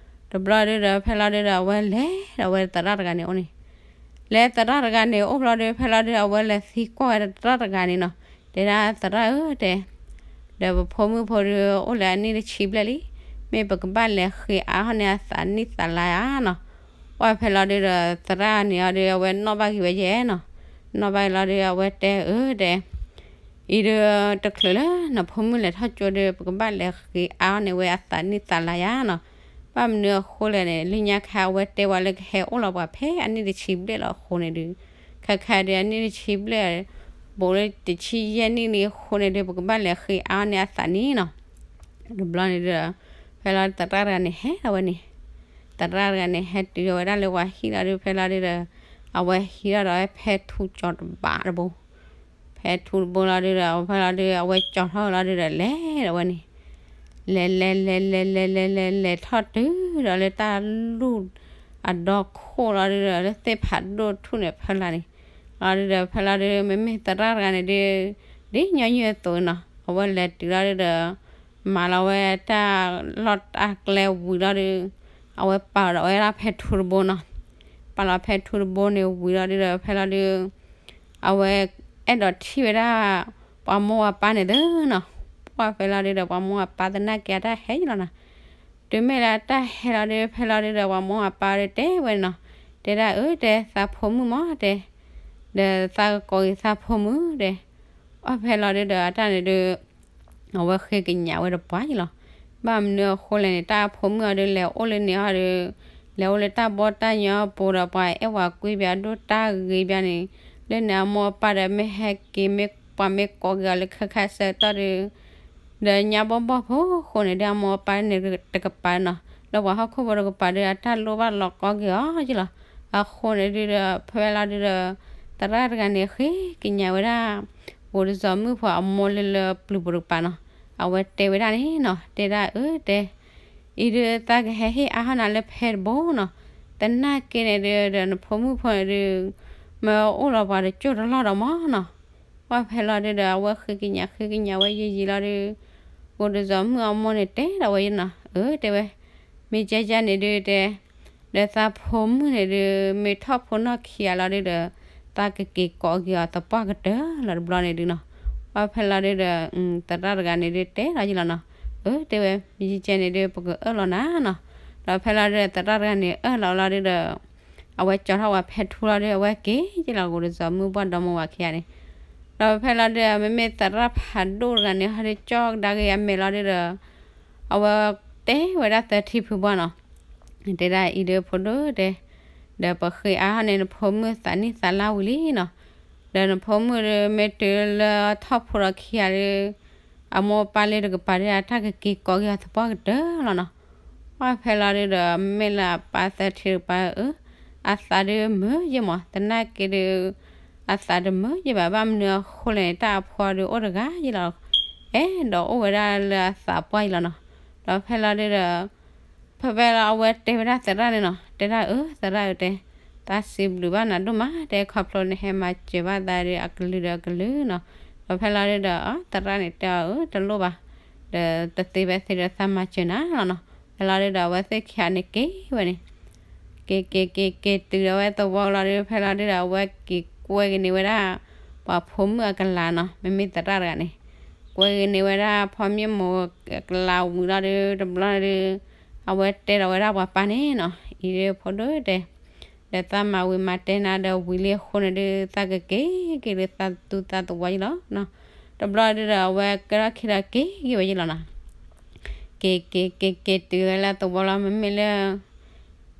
တဘျီဒုဒီး ဖဲလီၤဒုဒီး အဝဲလဲၤဒီးဝဲသရၣ်တဂၤန့ၣ်အိၣ်န့ၣ် လဲၤသရၣ်တဂၤန့ၣ်အိၣ်ဘျီဒီး ဖဲလီၤဒု အဝဲလဲၤသံကွၢ်ဝဲသရၣ်တဂၤန့ၣ်နီၤ. တဲဒၣ်သရၣ်ဧၢ တဲ ဒီးပဖိမုၣ်ဖိဒု အိၣ်လၢအနံၣ်တဆံဘျဲၣ်လံ, မ့ၢ်ပကဘၣ်လဲၤဃ့အါထီၣ်န့ၢ်အသးနံၣ်သးလါဧါနီၤ. ပှၢ်ဖဲလီၤဒုဒီး သရၣ်န့ၣ်အီၤဒု အဝဲနီၣ်ဘၣ်က့ၤဝဲယဲနီၤ. နီၣ်ဘၣ်က့ၤလီၤဒု အဝဲတဲအၢ တဲ အံၤဒု တချုးလၢနဖိမုၣ်လဲၤထီၣ်ကၠိဒီး ပကဘၣ်လဲၤဃ့အါထီၣ်န့ၢ်ဝဲအသးနံၣ်သးလါယါနီၤ. ဘၣ်မနုၤအဃိလဲၣ်န့ၣ် လၢညါခါအဝဲတဲဝဲလၢ ကဟဲအိၣ်လီၤပှၤဖဲအနံၣ်တဆံဘျဲၣ်လီၤအဃိန့ၣ်ဒု ခဲခါဒု အနံၣ်တဆံဘျဲၣ် ဘူးလၢတဆံယဲၢ်နံၣ်လံအဃိန့ၣ်ဒု ပကဘၣ်လဲၤဃ့အါထီၣ်န့ၢ်အသးန့ၣ်နီၤ. တဘျီန့ၣ်ဒု ဖဲလီၤသရၣ်တဂၤန့ၣ်ဟဲလီၤဝဲန့ၣ်, သရၣ်တဂၤန့ၣ် ဟဲတုၤဝဲဒၣ်လၢပှၤဟံၣ်လီၤဒု ဖဲလီၤဒုဒီး အဝဲဟံးထီၣ်ဒီးဝဲဖဲထူကၠီၤတဘးတဘိ, ဖဲထူတဘိလီၤဒုဒီး ဖဲလီၤဒု အဝဲကၠီၤထီၣ်လီၤဒုဒီး လဲၤဒီးဝဲန့ၣ် လဲၤလဲၤလဲၤလဲၤလဲၤလဲၤလဲၤလဲၤထီၣ်တုၤဒီးလၢတၢ်လူၢ် အဒီခိၣ်လီၤဒုဒီး လၢသ့ၣ်ဖးဒိၣ်ထူၣ်န့ၣ်ဖဲလၢ်န့ၣ်, လီၤဒုဒီး ဖဲလီၤဒု မ့မ့ၢ်သရၣ်တဂၤန့ၣ်ဒု ဒ်ညီနုၢ်အသိးနီၤ အဝဲလဲၤတုၤလီၤဒုဒီး မၤလီၤဝဲတၢ်လီၢ်တၢ်ကျဲဝံၤလီၤဒု အဝဲပာ်လီၤဒီးဝဲဒၣ်ဖဲထူတဘိနီၤ. ပာ်လီၤဖဲထူတဘိန့ၣ်ဝံၤလီၤဒုဒီး ဖဲလီၤဒု အဝဲအဲၣ်ဒိးထံၣ်ဝဲဒၣ် ပှၤမိၢ်ပှၤပၢ်န့ၣ်သ့နီၤ. ပှၢ်ဖဲလီၤဒုဒီး ပှၤမိၢ်ပၢ်သနာ်က့အတၢ်ဟဲယံလီၤနီၤ. တုၤမ့ၢ်လၢအတၢ်ဟဲလီၤဒု ဖဲလီၤဒုဒီး ပှၤမိၢ်ပၢ်ဒုတဲဝဲန့ၣ်နီၤ, တဲဒၣ်အၢ တဲသးဖိမုၣ်မးတဲ, ဒီးသးကကိးက့ၤသးဖိမုၣ်တဲ. ပှၢ်ဖဲလီၤဒုဒီး အတၢ်န့ၣ်ဒု အဝဲဃ့ကညးဝဲတပှၢ်ယံလီၤ. ဘၣ်မနုၤအဃိလဲၣ်န့ၣ် တၢ်အဖိမုၣ်အီၤဒု လဲၤအိၣ်လၢန့ၣ်အီၤဒု လဲၤအိၣ်လၢတၢ်ဘီတၢ်ညီအပူၤဒီး ပှၤအဲၣ်ဝဲကွံဘၣ်ဒိၣ်တၢ်ဂ့ၤဘၣ်န့ၣ်, လၢန့ၣ်အမိၢ်အပၢ်ဒီး မ့ၢ်ဟဲက့ၤမ့ၢ်ပှၤမ့ၢ်ကိးက့ၤအီၤလၢခဲခါဆၢကတီၢ်ဒု ဒီးညါဘီၣ်ဘီၣ်ဖိဃိန့ၣ်ဒု အမိၢ်အပၢ်န့ၣ်တကပၤနီၤ, လၢပှၤဟီၣ်ခိၣ်ဖိတကပၤဒု အတၢ်လိၣ်ဘၣ်လီၤကိးက့ၤအီၤယံလီၤ. အဃိန့ၣ်ဒုဒီး ဖဲလီၤဒုဒီး သရၣ်တဂၤန့ၣ် ဃ့ကညးဝဲဒၣ် ဂိၤတစီၤမုၣ်ဖိအမိၢ်လၢလၢပျုၤဖိတကပၤနီၤ, အဝဲတဲဝဲဒၣ်န့ၣ်နီၤ, တဲဒၣ်အၢ တဲ အံၤဒု သးကဟဲဟ့ၣ်အါဟီၣ်နၤလၢဖဲတဘိနီၤ, သနာ်က့န့ၣ်ဒု ဒီးနဖိမုၣ်ဖိန့ၣ်ဒု မ့ၢ်အိၣ်လီၤပှၤတကၠိၢ်တလီၢ်ဒီးမးနီၤ. ပှၢ်ဖဲလီၤဒုဒီး အဝဲဃ့ကညးဃ့ကညးဝဲယံာ်ယံာ်လီၤဒု ဂိၤတစီၤမုၣ်အမိၢ်န့ၣ်တဲဒီးဝဲနီၤ, အၢ တဲဝဲ, မ့ၢ်ကဲကဲန့ၣ်ဒုတဲ ဒီးသးဖိမုၣ်န့ၣ်ဒု မ့ၢ်ထီၣ်ဖိနီၢ်ခံဂၤလီၤဒုဒီး သးကက့ၤကိးက့ၤအီၤသပှၢ်ကတၢၢ်လီၤတဘျီန့ၣ်ဒုနီၤ. ပှၢ်ဖဲလီၤဒုဒီး သရၣ်တဂၤန့ၣ်ဒုတဲလီၤယံလီၤနီၤ, အၢ တဲဝဲ မ့ၢ်ကဲကဲန့ၣ်ဒု ပကအၢၣ်လီၤနၤနီၤ. ဒီးဖဲလီၤဒုဒီး သရၣ်တဂၤန့ၣ်အၢၣ်လီၤလီၤဒုဒီး အဝဲကၠီၤထီၣ်ဝဲဖဲထူလီၤဒု အဝဲက့ၤယံလီၤ ဂိၤတစီၤမုၣ်ဘၣ်ဒီမါဝၤခံဂၤန့ၣ် ဒီးဖဲလီၤဒုဒီး မ့မ့ၢ်သရၣ်ဖးဒိၣ်တဂၤန့ၣ် ဟီဒုကၠီကဒါက့ၤအမဲာ်လီၤဒုဒီး အဝဲတဲဝဲဒၣ်သၢထံၣ်ဖုဘီနီၤ, တဲဒၣ်အံၤဒုဖိဒိၣ်တဲ, ဒီးပဃ့အါထီၣ်န့ၢ်နဖိမုၣ်သးနံၣ်သးလါဝံၤလံနီၤ, ဒီးနဖိမုၣ်ဒု မ့ၢ်တုၤလၢထီၣ်ဖိဒီးခံဂၤဒု အမိၢ်အပၢ်လၢတကပၤဒုး အတၢ်ကက့ၤကိးက့ၤအီၤသပှၢ်ကတၢၢ်လီၤနီၤ. ပှၢ်ဖဲလီၤဒုးဒီး မ့ၢ်လၢအပၢ်သၢထံတကပၤဧၢ, အသးဒုးမုာ်ယဲၢ်မး, သနာ်က့ဒုး အသးတမုာ်ယဲၢ်ဘၣ်, ဘၣ်မနုၤအဃိလဲၣ်န့ၣ် တၢ်အဖိဒုးအိၣ်တဂၤယဲၢ်လီၤ, အဲၣ်ဒိးအိၣ်ဝဲဒၣ်လၢအသးပှၢ်ယဲၢ်လီၤနီၤ. ဒီးဖဲလီၤဒုးဒီး ဖဲဖဲလီၤအဝဲတဲဝဲဒၣ်သရၣ်န့ၣ်နီၤ, တဲဒၣ်အၢ သရၣ်ဧၢတဲ, သးစံးဘျုးဘၣ်နၤဒိၣ်မးတဲ, ခီဖျိနဟဲမၤစၢၤဘၣ်သးဒီးအကလုာ်ဒီးအကလုာ်နီၤ. ဒီးဖဲလီၤဒုးဒီး သရၣ်န့ၣ်တဲအီၤအၢ တလိၣ်ဘၣ်, ဒီးတသ့ဖဲသ့ဒီးသးမၤစၢၤနၤလီၤနီၤ. ဖဲလီၤဒုးဒီးအဝဲသ့ၣ်ခံဂၤန့ၣ်က့ၤဝဲန့ၣ် က့ၤက့ၤက့ၤက့ၤတုၤဒီးဝဲသဝီလီၤဒုး ဖဲလီၤဒုးဒီး အဝဲက့ၤကွဲက့ၤန့ၢ်ဝဲဒၣ် ပှၤဖိမုၣ်အကလၤနီၤ, မ့မ့ၢ်သရၣ်တဂၤန့ၣ် ကွဲက့ၤန့ၢ်ဝဲဒၣ်ဖီမ့ၢ်မိၢ်အကလၤဝံၤလီၤဒုး တဘျီန့ၣ်ဒုး အဝဲတဲဒီးဝဲဒၣ်ပှၤပၢ်န့ၣ်နီၤ, အံၤဒုးဖိဒိၣ်တဲ ဒီးသးမၤဝံၤမၤတဲနၤဒီးဝံၤလံအဃိန့ၣ်ဒုး သးကက့ၤက့ၤလၢသးသူသးသဝီယဲၢ်လီၤနီၤ. တဘျီဒုးဒီး အဝဲကဲထီၣ်ခံဒီးက့ၤက့ၤဝဲယဲၢ်လီၤနီၤ. က့ၤက့ၤက့ၤက့ၤတုၤဝဲလၢသဝီလီၤ, မ့မ့ၢ်လၢ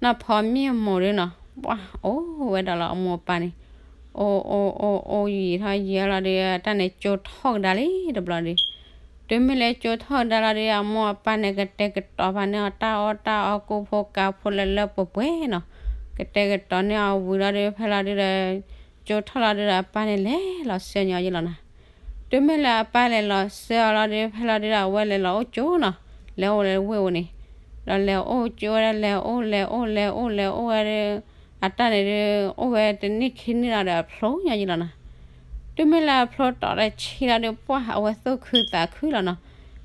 နီၢ်ဖီမ့ၢ်မိၢ်ဒုးနီၤ ပှၢ်အိၣ်ဝဲဒီးလီၤအမိၢ်အပၢ်န့ၣ်, အိၣ်အိၣ်အိၣ်အိၣ်ယံာ်ထီၣ်ယံာ်လီၤဒုး အတၢ်န့ၣ်ကၠိထီၣ်ကဒါလံတဘျီဒုး. တုၤမ့ၢ်လၢကၠိထီၣ်ကဒါလီၤဒုး အမိၢ်အပၢ်န့ၣ် ကတဲာ်ကတီၤဖးန့ၢ်အီၤတၢ်အီၣ်တၢ်အီကိၢ်ဖိကါဖိလၢလၢပှဲၤပှဲၤနီၤ, ကတဲာ်ကတီၤန့ၢ်အီၤဝံၤလီၤဒုး ဖဲလီၤဒုးဒီး ကၠိထီၣ်လီၤဒုးဒီး အပၢ်န့ၣ်လဲၤလီၤဆှၢညီယဲၢ်လီၤနီၤ. တုၤမ့ၢ်လၢအပၢ်လဲၤလီၤဆှၢအီၤလီၤဒုး ဖဲလီၤဒုးဒီး အဝဲလဲၤလီၤအိၣ်ကၠိနီၤ, လဲၤအိၣ်လၢဝ့ၢ်ဧိၤန့ၣ်, ဒီးလဲၤအိၣ်ကၠိဝဲဒၣ် လဲၤအိၣ်လဲၤအိၣ်လဲၤအိၣ်လဲၤအိၣ်ဝဲဒုး အတၢ်န့ၣ်ဒုး အိၣ်ဝဲတနံၣ်ခံနံၣ်လီၤဒီးအဖျိညီယဲၢ်လီၤနီၤ. တုၤမ့ၢ်လၢအဖျိတီၤတဆံလီၤဒုး ပှၢ်အဝဲသူၣ်ခုသးခုလီၤနီၤ.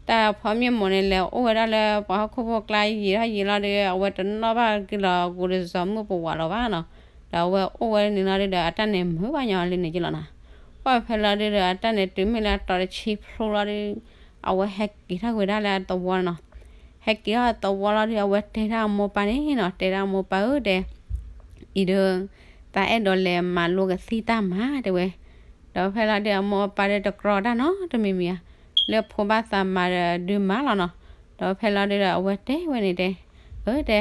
တၢ်ဖီမ့ၢ်မိၢ်န့ၣ် လဲၤအိၣ်ဝဲဒၣ်လၢပှၤဟီၣ်ခိၣ်ဖိကျါယံာ်ထီၣ်ယံာ်လီၤဒုး အဝဲတနီၣ်ဘၣ်က့ၤလီၤ ကိၤတစီၤမုၣ်ပဝးလီၤဘၣ်နီၤ. ဒီးအဝဲအိၣ်ဝဲန့ၣ်လီၤဒုးဒီး အတၢ်န့ၣ်မုာ်ဘၣ်ညီလၢန့ၣ်ယဲၢ်လီၤနီၤ. ပှၢ်ဖဲလီၤဒုးဒီး အတၢ်န့ၣ် တုၤမ့ၢ်လၢတီၤတဆံဖျိလီၤဒုး အဝဲဟဲက့ၤထီၣ်ဝဲဒၣ်လၢအသဝီနီၤ. ဟဲက့ၤထီၣ်အသဝီလီၤဒုး အဝဲတဲဒၣ်အမိၢ်ပၢ်န့ၣ်နီၤ, တဲဒၣ်အမိၢ်ပၢ်ဧၢတဲ, အံၤဒုး သးအဲၣ်ဒိးလဲၤမၤလိကသံၣ်တၢ်မၤတဲဝဲ. ဒီးဖဲလီၤဒုး အမိၢ်အပၢ်ဒုးတကြီတၢ်နီတမံၤမံၤဧါ, လၢဖိဘၣ်သးမၤဒီးဒုးမၤလီၤနီၤ. ဒီးဖဲလီၤဒုးဒီး အဝဲတဲဝဲန့ၣ်တဲ, အၢတဲ,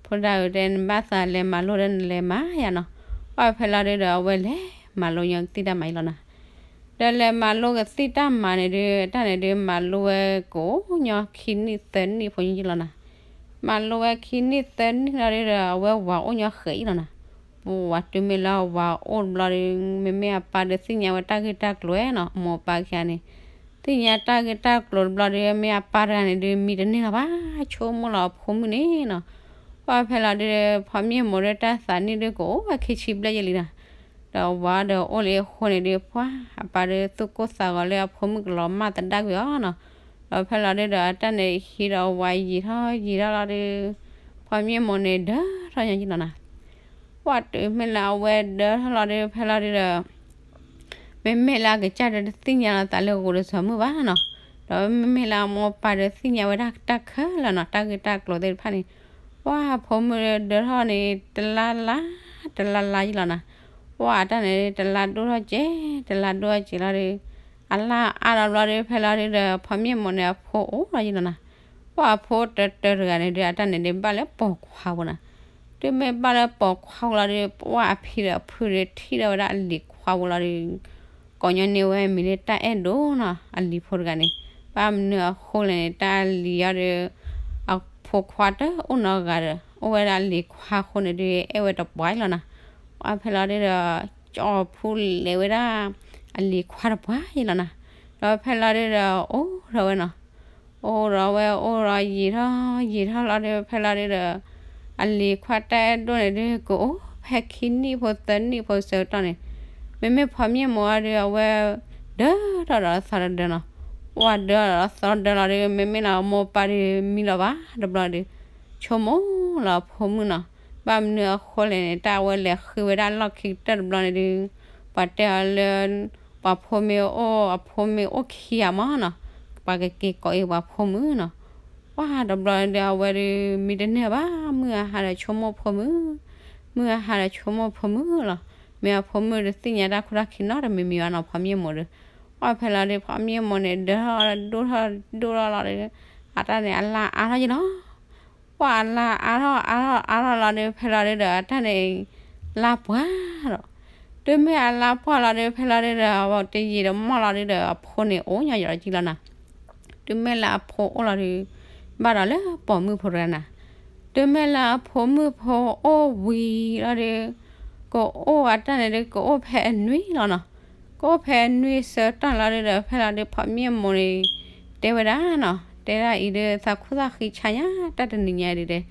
ဖိဒၣ်ဧၢတဲ, နဘၣ်သးလဲၤမၤလိဒီးနလဲၤမၤယၤနီၤ. ပှၢ်ဖဲလီၤဒုးဒီး အဝဲလဲၤမၤလိညီကသံၣ်တၢ်မၤယဲၢ်လီၤနီၤ. ဒီးလဲၤမၤလိကသံၣ်တၢ်မၤန့ၣ်ဒုး တၢ်န့ၣ်ဒုး မၤလိဝဲကအိၣ်ညီခံနံၣ်သၢနံၣ်ဖိယဲၢ်လီၤနီၤ. မၤလိဝဲခံနံၣ်သၢနံၣ်လီၤဒုးဒီး အဝဲဝၤအိၣ်ညီဃဲးယဲၢ်လီၤနီၤ. ပဝၤတုၤမ့ၢ်လၢအဝၤအိၣ်တဘျီဒုး မ့မ့ၢ်အပၢ်ဒုးသ့ၣ်ညါဝဲတၢ်ဂ့ၢ်တၢ်ကျိၤနီၤ, အမိၢ်အပၢ်ခံဂၤန့ၣ် သ့ၣ်ညါတၢ်ဂ့ၢ်တၢ်ကျိၤတဘျီဒုး မ့ၢ်အပၢ်တဂၤန့ၣ်ဒုး မံတန့ၢ်လၢၤဘၣ်, ဆိကမိၣ်လီၤအဖိမုၣ်န့ၣ်နီၤ. ပှၢ်ဖဲလီၤဒုး ဖီမ့ၢ်မိၢ်ဒုးတၢ်သးနံၣ်ဒုးကအိၣ်ဝဲခံဆံဘျဲၣ်ယဲၢ်လံနီၤ. ဒီးဝၤဒီးအိၣ်လံအဃိန့ၣ်ဒုး ပှၢ်အပၢ်ဒုးသူၣ်ကိၢ်သးဂီၤလၢအဖိမုၣ်ကလီၤမၢ် သဒၣ်ကွံာ်အီၤနီၤ. ဒီးဖဲလီၤဒုးဒီး အတၢ်န့ၣ်ဟံးဒီးဝၤယံာ်ထီၣ်ယံာ်ထီၣ်လီၤဒုး ဖီမ့ၢ်မိၢ်န့ၣ်ဒၢထီၣ်ညီယဲၢ်လီၤနီၤ. ပှၢ်တုၤမ့ၢ်လၢအဝဲဒၢထီၣ်လီၤဒုး ဖဲလီၤဒုးဒီး မ့မ့ၢ်လၢအကစၢ်ဒုးတသ့ၣ်ညါလီၤသးလၢဂိၤတစီၤမုၣ်ဘၣ်နီၤ. ဒီးမ့မ့ၢ်လၢအမိၢ်အပၢ်ဒုးသ့ၣ်ညါဝဲဒၣ်တၢ်ခဲလၢာ်နီၤ, တၢ်ဂ့ၢ်တၢ်ကျိၤသ့ၣ်တဖၣ်န့ၣ် ပှၢ်ဖိမုၣ်ဒၢထီၣ်န့ၣ် တလါလါ တလါလါယဲၢ်လီၤနီၤ. ပှၢ်အတၢ်န့ၣ် တလါဒိၣ်ထီၣ်ကဲး တလါဒိၣ်ထီၣ်ကဲးလီၤဒုး အလါအါဒီးဘျီဒုး ဖဲလီၤဒုးဒီး ဖီမ့ၢ်မိၢ်န့ၣ်အဖိအိၣ်လီၤယဲၢ်လီၤနီၤ. ပှၢ်အဖိတၢတၢတဂၤန့ၣ်ဒုး အတၢ်န့ၣ်ဒုးဘၣ်လၢပိာ်ခွါပူၤနီၤ. တုၤမ့ၢ်ဘၣ်လၢပိာ်ခွါပူၤလီၤဒုး ပှၢ်အဖံဒီးအဖုဒုးထံၣ်ဒီးဝဲဒၣ်အလံၤခွါပူၤလီၤဒုး ကိးညီန့ၢ်ဝဲမံၤလၢတၢ်အဲၣ်ဒိးနီၤ, အလံၤဖိတဂၤန့ၣ်. ဘၣ်မနုၤအဃိလဲၣ်န့ၣ် တၢ်အလံၤအီၤဒီး အဖိခွါတအိၣ်နီတဂၤဒီး အိၣ်ဝဲဒၣ်အလံၤခွါအဃိန့ၣ်ဒုး အဲၣ်ဝဲတပှၢ်ယဲၢ်လီၤနီၤ. ပှၢ်ဖဲလီၤဒုးဒီး ကၠီဖူလဲၤဝဲဒၣ် အလံၤခွါတပှၢ်ယဲၢ်လီၤနီၤ. ဒီးဖဲလီၤဒုးဒီး အိၣ်ဒီးဝဲနီၤ အိၣ်ဒီးဝဲ အိၣ်ဒီးယံာ်ထီၣ်ယံာ်ထီၣ်လီၤဒုး ဖဲလီၤဒုးဒီး အလံၤခွါတၢ်အဲၣ်ဒိးန့ၣ်ဒုး ကအိၣ်ဖဲခံနံၣ်ဖိသၢနံၣ်ဖိဆၢကတီၢ်န့ၣ် မ့မ့ၢ်ဖီမ့ၢ်မိၢ်အီၤဒုး အဝဲ ဒၢထီၣ်ဒီးအသီတဒၢနီၤ. ပှၢ်ဒၢထီၣ်ဒီးအသီတဒၢလီၤဒုး မ့မ့ၢ်လၢအမိၢ်အပၢ်ဒုးမံလီၤဘၣ်တဘျီဒုး ဆိကမိၣ်လီၤအဖိမုၣ်နီၤ. ဘၣ်မနုၤအဃိလဲၣ်န့ၣ် တၢ်အဝဲလဲၤဃ့ဝဲဒၣ်လီၢ်ခံကတၢၢ်တဘျီန့ၣ်ဒုး ပှၤတဲအီၤလၢ ပှၤဖိမ့ၢ်အိၣ် အဖိမ့ၢ်အိၣ်ခံဂၤမးနီၤ ပှၤကက့ၤကိးအံၤပှၤဖိမုၣ်နီၤ. ပှၢ်တဘျီဒုး အဝဲဒုး မံတန့ၢ်ဘၣ် မုၢ်အဟါဒီးဆိကမိၣ်ဖိမုၣ် မုၢ်အဟါဒီးဆိကမိၣ်ဖိမုၣ်လီၤ. မ့ၢ်အဖိမုၣ်တသ့ၣ်ညါတၢ်ခိၣ်တၢ်ခံနီတမံၤမံၤဘၣ်နီၤ ဖီမ့ၢ်မိၢ်ဒီး. ပှၢ်ဖဲလီၤဒုး ဖီမ့ၢ်မိၢ်န့ၣ် ဒၢထီၣ်ဒိၣ်ထီၣ်ဒိၣ်ထီၣ်လီၤဒီး အတၢ်န့ၣ် အလါအါထီၣ်ယဲၢ်လီၤ. ပှၢ်အလါအါထီၣ်အါထီၣ်အါထီၣ်လီၤဒုး ဖဲလီၤဒုးဒီး အတၢ်န့ၣ် လါပှၢ်ဒီး တုၤမ့ၢ်အလါပှၢ်လီၤဒုး ဖဲလီၤဒုးဒီး တယံာ်တမီၢ်လီၤဒုးဒီး အဖိန့ၣ်အိၣ်ညီယဲၢ်လီၤကံလီၤနီၤ. တုၤမ့ၢ်လၢအဖိအိၣ်လီၤဒီး ဘၣ်ဒီးလၢပိာ်မုၣ်ဖိတဂၤနၤ, တုၤမ့ၢ်လၢအဖိမုၣ်ဖိအိၣ်ဝံၤလီၤဒီး ကအိၣ်အတၢ်န့ၣ်ဒီး ကအိၣ်ဖဲအနွံလီၤနီၤ. ကအိၣ်ဖဲအနွံဆၢကတီၢ်လီၤဒီး ဖဲလီၤဒီး ဖီမ့ၢ်မိၢ်န့ၣ် တဲဝဲဒၣ်နီၤ, တဲဒၣ်အံၤဒီး သးခိၣ်သၣ်ဃံဆါညါ တၢ်တနံၤညါဒုးဒီး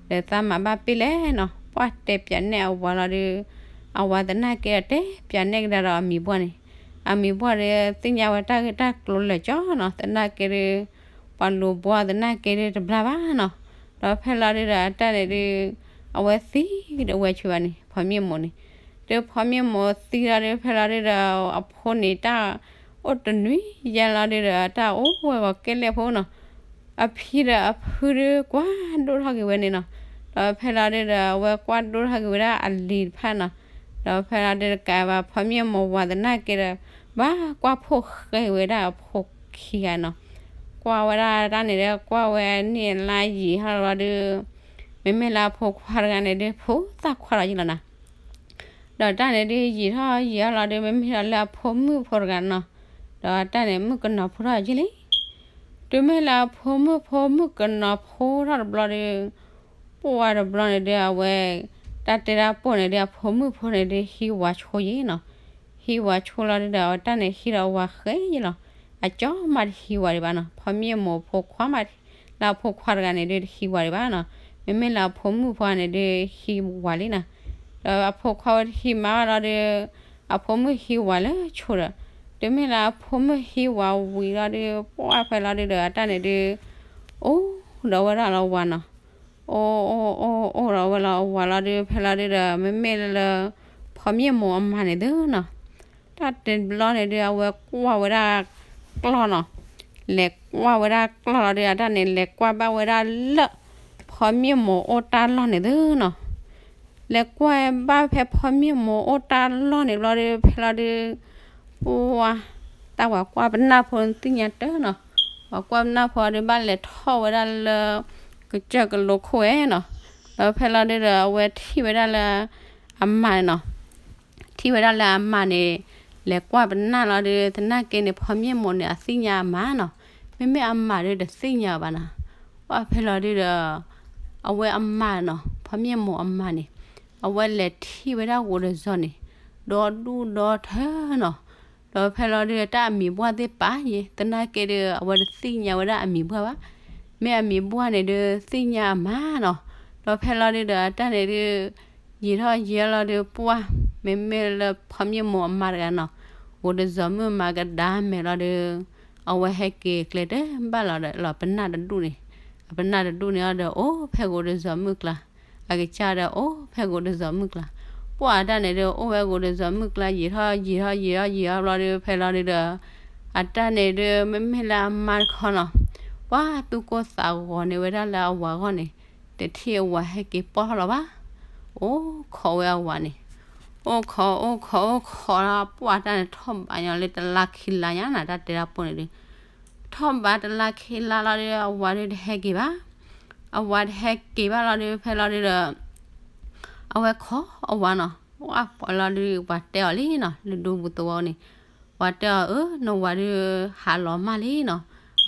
ဒီးသးမၤဘၣ်ပ့ၢ်လဲၣ်နီၤ. ပှၢ်တဲပၠးနဲၣ်အဝၤလီၤဒီး အဝၤသနာ်က့ဒီး တဲပၠးနဲၣ်ကဒါဒီးအမံၤပှၢ်န့ၣ်, အမံၤပှၢ်ဒီး သ့ၣ်ညါဝဲတၢ်ဂ့ၢ်တၢ်ကျိၤလၢာ်ကၠီနီၤ, သနာ်က့ဒီး ပှၤလူၤဘှီသနာ်က့ဒီးတဘျါဘၣ်နီၤ. ဒီးဖဲလီၤဒုးဒီး အတၢ်န့ၣ်ဒုး အဝဲသံဒီးဝဲဆူဘၣ်န့ၣ် ဖီမ့ၢ်မိၢ်န့ၣ်, ဒီးဖီမ့ၢ်မိၢ်သံလီၤဒီး ဖဲလီၤဒုးဒီး အဖိန့ၣ်တၢ်အိၣ်တနွံယဲလီၤဒုးဒီး တၢ်အိၣ်ဝဲဂီၤကဲလဲၣ်ဖိနီၤ. အဖံဒီးအဖုဒီး ကွၢ်ဒိၣ်ထီၣ်က့ၤဝဲန့ၣ်နီၤ. ဒီးဖဲလီၤဒုးဒီး အဝဲကွၢ်ဒိၣ်ထီၣ်က့ၤဝဲဒၣ်အလံၤတဖၣ်နီၤ. ဒီးဖဲလီၤဒုးတကးဘၣ် ဖီမ့ၢ်မိၢ်ဝၤသနာ်က့ဒီး ဘၣ်ကွၢ်ဖိၣ်ဃဲဝဲဒၣ်အဖိခံဂၤနီၤ. ကွၢ်ဝဲဒၣ်တၢ်န့ၣ်ဒီး ကွၢ်ဝဲန့ၣ်လါယံာ်ဟီလီၤဒုး မ့မ့ၢ်လၢအဖိခွါတဂၤန့ၣ်ဒုး ဖိသၣ်ခွါလီၤယံာ်လီၤနၤ. ဒီးတၢ်န့ၣ်ဒုး ယံာ်ထီၣ်ယံာ်ထီၣ်လီၤဒုး မ့မ့ၢ်လၢအဖိမုၣ်ဖိတဂၤနီၤ. ဒီးတၢ်န့ၣ် မုၣ်ကနီၤဖိထီၣ်ယံာ်လံ. တုၤမ့ၢ်လၢအဖိမုၣ်ဖိမုၣ်ကနီၤဖိထီၣ်တဘျီဒီး ပှၢ်တဘျီန့ၣ်ဒုး အဝဲ တၢ်တဲတၢ်ပိၢ်န့ၣ်ဒုး အဖိမုၣ်ဖိန့ၣ်ဒုး ဟံးဝၤဆိယံာ်နီၤ. ဟံးဝၤဆိလီၤဒုးဒီး အတၢ်န့ၣ်ဟံးဒီးဝၤဃဲယံာ်လီၤ. အကၠီမးတဟံးဝၤဒံးဘၣ်နီၤ. ဖီမ့ၢ်မိၢ်ဖိခွါမး လၢအဖိခွါတဂၤန့ၣ်ဒုး တဟံးဝၤဒံးဘၣ်နီၤ. မ့မ့ၢ်လၢအဖိမုၣ်ဖိန့ၣ်ဒုး ဟံးဝၤလံနီၤ. ဒီးအဖိခွါဝဲတဟံးမးဘၣ်လီၤဒုး အဖိမုၣ်ဟံးဝၤလၢဆိဒီး တုၤမ့ၢ်လၢအဖိမုၣ်ဟံးဝၤဝံၤလီၤဒုး ပှၢ်ဖဲလီၤဒုးဒီး အတၢ်န့ၣ်ဒုး အိၣ်ဒီးဝဲဒၣ်လၢဝၤနီၤ. အိၣ်အိၣ်အိၣ်အိၣ်ဒီးဝဲလၢအဝၤလီၤဒုး ဖဲလီၤဒုးဒီး မ့မ့ၢ်လၢ ဖီမ့ၢ်မိၢ်အမါန့ၣ်သုနီၤ. တၢ်တဘျီန့ၣ်ဒုး အဝဲကွၢ်ဝဲဒၣ်ကျီၢ်နီၤ. လဲၤကွၢ်ဝဲဒၣ်ကျီၢ်လီၤဒုး အတၢ်န့ၣ် လဲၤကွၢ်ဘၣ်ဝဲဒၣ်လၢ ဖီမ့ၢ်မိၢ်အိၣ်တၢ်လီၢ်န့ၣ်သုနီၤ. လဲၤကွၢ်ဘၣ်ဖဲဖီမ့ၢ်မိၢ်အိၣ်တၢ်လီၢ်န့ၣ်ဘျီဒုး ဖဲလီၤဒုး ပှၢ် တၢ်ဝၤကွၢ်ပနၢ်ဖိသ့ၣ်ညါတၢ်နီၤ. ဝၤကွၢ်ပနၢ်ဖိဒုး ဘၣ်လဲၤထီၣ်ဝဲဒၣ်လၢ ကစၢၢ်ကလိခိၣ်ဝဲနီၤ. ဒီးဖဲလီၤဒုးဒီး အဝဲထံၣ်ဝဲဒၣ်လၢ အမါန့ၣ်နီၤ. ထံၣ်ဝဲဒၣ်လၢအမါန့ၣ် လဲၤကွၢ်ပနၢ်လီၤဒုး သနာ်က့န့ၣ် ဖီမ့ၢ်မိၢ်န့ၣ် အသ့ၣ်ညါအမါနီၤ. မ့မ့ၢ်အမါဒုး တသ့ၣ်ညါအီၤဘၣ်နီၤ. ပှၢ်ဖဲလီၤဒုးဒီး အဝဲအမါနီၤ ဖီမ့ၢ်မိၢ်အမါန့ၣ် အဝဲလဲၤထံၣ်ဝဲဒၣ်ဂိၤတစီၤန့ၣ် ဒီဒူၣ်ဒီထၢနီၤ. ဒီးဖဲလီၤဒုး တၢ်အမံၤပှၢ်သ့ၣ်ပာ်ယံၤ သနာ်က့ဒုး အဝဲတသ့ၣ်ညါဝဲဒၣ်အမံၤပှၢ်ဘၣ်. မ့ၢ်အမံၤပှၢ်န့ၣ်ဒုး သ့ၣ်ညါအမါနီၤ. ဒီးဖဲလီၤဒုးဒီး အတၢ်န့ၣ်ဒုး ယံာ်ထီၣ်ယံာ်လီၤဒုး ပှၢ် မ့မ့ၢ်လၢဖီမ့ၢ်မိၢ်အမါတဂၤနီၤ ဂိၤတစီၤမုၣ်မၤကဒါမဲာ်လီၤဒုး အဝဲဟဲက့ၤကျဲတဘၣ်လီၤဒီး လီၤပနၢ်တဒူၣ်န့ၣ် အပနၢ်တဒူၣ်န့ၣ်အီၤဒီး အိၣ်ဖဲဂိၤတစီၤမုၣ်ကျါ အကစၢ်ဒီးအိၣ်ဖဲဂိၤတစီၤမုၣ်ကျါ. ပှၢ်အတၢ်န့ၣ်ဒုး အိၣ်ဝဲဂိၤတစီၤမုၣ်ကျါ ယံာ်ထီၣ်ယံာ်ထီၣ်ယံာ်ထီၣ်ယံာ်ထီၣ်ဘျီဒုး ဖဲလီၤဒုးဒီး အတၢ်န့ၣ်ဒုး မ့မ့ၢ်လၢအမါတခီနီၤ ပှၢ်သူၣ်ကိၢ်သးဂီၤန့ၢ်ဝဲဒၣ်လၢအဝၤဂီၢ်န့ၣ် တထံၣ်အဝၤဟဲက့ၤပီၢ်ထီၣ်လီၤဘၣ်. အိၣ်ခိးဝဲအဝၤန့ၣ် အိၣ်ခိးအိၣ်ခိးအိၣ်ခိးလီၤ ပှၢ်တၢ်န့ၣ်ထီၣ်ဘးညီလၢတလါခံလါညါနၤ တၢ်တဲတၢ်ပိၢ်န့ၣ်ဒုး ထီၣ်ဘးတလါခံလါလီၤဒုး အဝၤဒုးတဟဲက့ၤဘၣ်. အဝၤတဟဲက့ၤဘၣ်လီၤဒုး ဖဲလီၤဒုးဒီး အဝဲခိးအဝၤနီၤ ပှၢ်ပှၢ်လီၤဒုး ပှၤတဲအီၤလံနီၤ လၢဒူပူၤသဝီန့ၣ် ပှၤတဲအီၤ အၢ နဝၤဒုး ဟးလီၤမၢ်လံနီၤ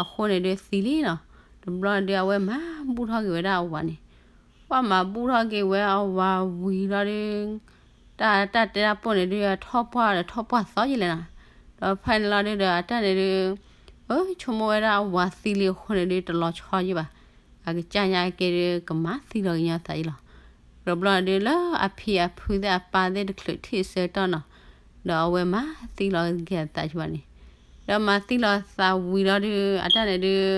အဃိန့ၣ်ဒုးသံလံနီၤ. တဘျီဒုး အဝဲမၤဘူၣ်ထီၣ်က့ၤဝဲဒၣ်အဝၤန့ၣ် ပှၢ်မၤဘူၣ်ထီၣ်က့ၤဝဲအဝၤဝံၤလီၤဒုး တၢ်တၢ်တဲတၢ်ပိၢ်န့ၣ်ဒုး ထီၣ်ပှၢ်ဒီးထီၣ်ပှၢ်သီယံာ်လဲၣ်နီၤ. ဒီးဖဲန့ၣ်လီၤဒုးဒီး အတၢ်န့ၣ်ဒုး အၢ ဆိကမိၣ်ဝဲဒၣ်အဝၤသံလံအဃိန့ၣ်ဒုး တလီၤဆီယံာ်ဘၣ်. အကစၢ်ညါက့ဒုး ကမၤသံလီၤကညီသးယံာ်လီၤ. ဒီးဘျီဒုးလၢအဖံအဖုသ့ၣ်အပၢ်သ့ၣ်တချုးထံၣ်ဆၢကတီၢ်နီၤ ဒီးအဝဲမၤသံလီၤက့ၤအသးယံာ်ဘၣ်န့ၣ် ဒီးမၤသံလီၤသးဝံၤလီၤဒုး အတၢ်န့ၣ်ဒုး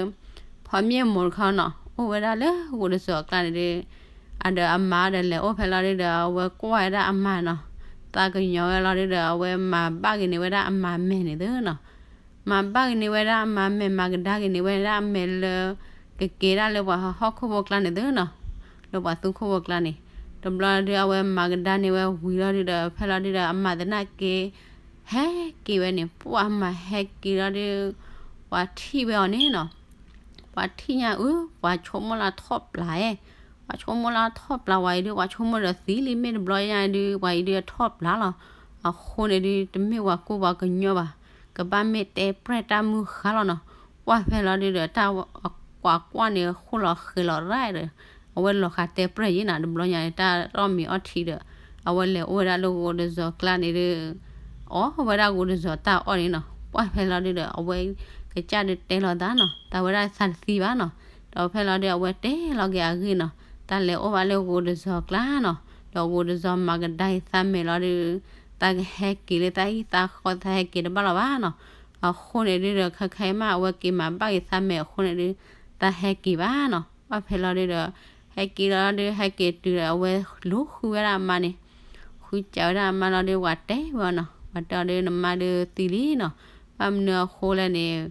ဖီမ့ၢ်မိၢ်တခီနီၤ အိၣ်ဝဲဒၣ်လၢဂိၤတစီၤအကျါန့ၣ်ဒုး အဒီးအမါဒီးလဲၤအိၣ်ဖဲလီၤဒုးဒီး အဝဲကွၢ်ဝဲဒၣ်အမါနီၤ သးကညီၤဝဲလီၤဒုးဒီး အဝဲမၤဘၣ်က့ၤန့ၢ်ဝဲဒၣ်အမါမဲာ်န့ၣ်သုနီၤ. မၤဘၣ်က့ၤန့ၢ်ဝဲဒၣ်အမါမဲာ် မၤကဒါက့ၤန့ၢ်ဝဲဒၣ်အမဲာ်လၢ ကကဲဒၣ်လၢပှၤဟီၣ်ခိၣ်ဖိကျါန့ၣ်သုနီၤ လၢပှၤသူခိၣ်ဖိကျါန့ၣ် တဘျီဒုး အဝဲမၤကဒါန့ၢ်ဝဲဝံၤလီၤဒုးဒီး ဖဲလီၤဒုးဒီး အမါသနာ်က့ ဟဲက့ၤဝဲန့ၣ် ပှၢ်မၤဟဲက့ၤလီၤဒုး ပှၤထံၣ်ဝဲအီၤန့ၣ်နီၤ ပှၤထံၣ်ညါအု ပှၤဆိကမိၣ်လၢထီၣ်ပျၢ်ဧဲ ပှၤဆိကမိၣ်လၢထီၣ်ပျၢ်ဝဲအံၤဒုး ပှၤဆိကမိၣ်ဒီးသံလံ မ့ၢ်တဘျီညါဒုး ပှၤအံၤဒုးထီၣ်ပျၢ်လီၤ. အဃိန့ၣ်ဒုး တမ့ၢ်ပှၤကူပှၤကညီဘၣ် ကဘၣ်မ့ၢ်တဲပြဲၢ်တၢ်မုၢ်ဃါလီၤနီၤ. ပှၢ်ဖဲလီၤဒုဒီး တၢ်ကွၢ်ကွၢ်န့ၣ် ဃိၣ်လီၤဃဲၤလီၤရၣ်ဒီး အဝဲလီၤဃးတဲပြဲၢ်ယံၤနီၤ, တဘျီညါန့ၣ် တၢ်အီၣ်မ့ၤအီထံဒီး အဝဲလဲၤအိၣ်ဝဲဒၣ်လၢဂိၤတစီၤကျါန့ၣ်ဒီး အီၣ်ဝဲဒၣ်ဂိၤတစီၤတၢ်အီၣ်န့ၣ်နီၤ. ပှၢ်ဖဲလီၤဒုဒီး အဝဲကစၢ်ဒုးတဲလီၤသးနီၤ, တၢ်ဝဲဒၣ်သးတသံဘၣ်နီၤ. ဒီးဖဲလီၤဒု အဝဲတဲလီၤက့ၤအဂ့ၢ်နီၤ, တၢ်လဲၤအိၣ်ဘၣ်လၢဂိၤတစီၤကျါနီၤ, ဒီးဂိၤတစီၤမၤကဒါအံၤသးမဲာ်လီၤဒု သးကဟဲက့ၤလၢသးဟံၣ်သးဃီ သးဟဲက့ၤတဘၣ်လီၤဘၣ်နီၤ. အဃိန့ၣ်ဒုဒီး ခဲခဲအံၤမး အဝဲက့ၤမၤဘၣ်က့ၤသးမဲာ်အဃိန့ၣ်ဒု သးဟဲက့ၤဘၣ်နီၤ. ပှၢ်ဖဲလီၤဒုဒီး ဟဲက့ၤလီၤဒု ဟဲက့ၤတုၤဒီး အဝဲလူၤဃုဝဲဒၣ်အမါန့ၣ်, ဃုစးဝဲဒၣ်အမါလီၤဒု ပှၤတဲဝဲနီၤ, ပှၤတဲအီၤဒု နမါဒုသံလံနီၤ, ဘၣ်မနုၤအဃိလဲၣ်န့ၣ်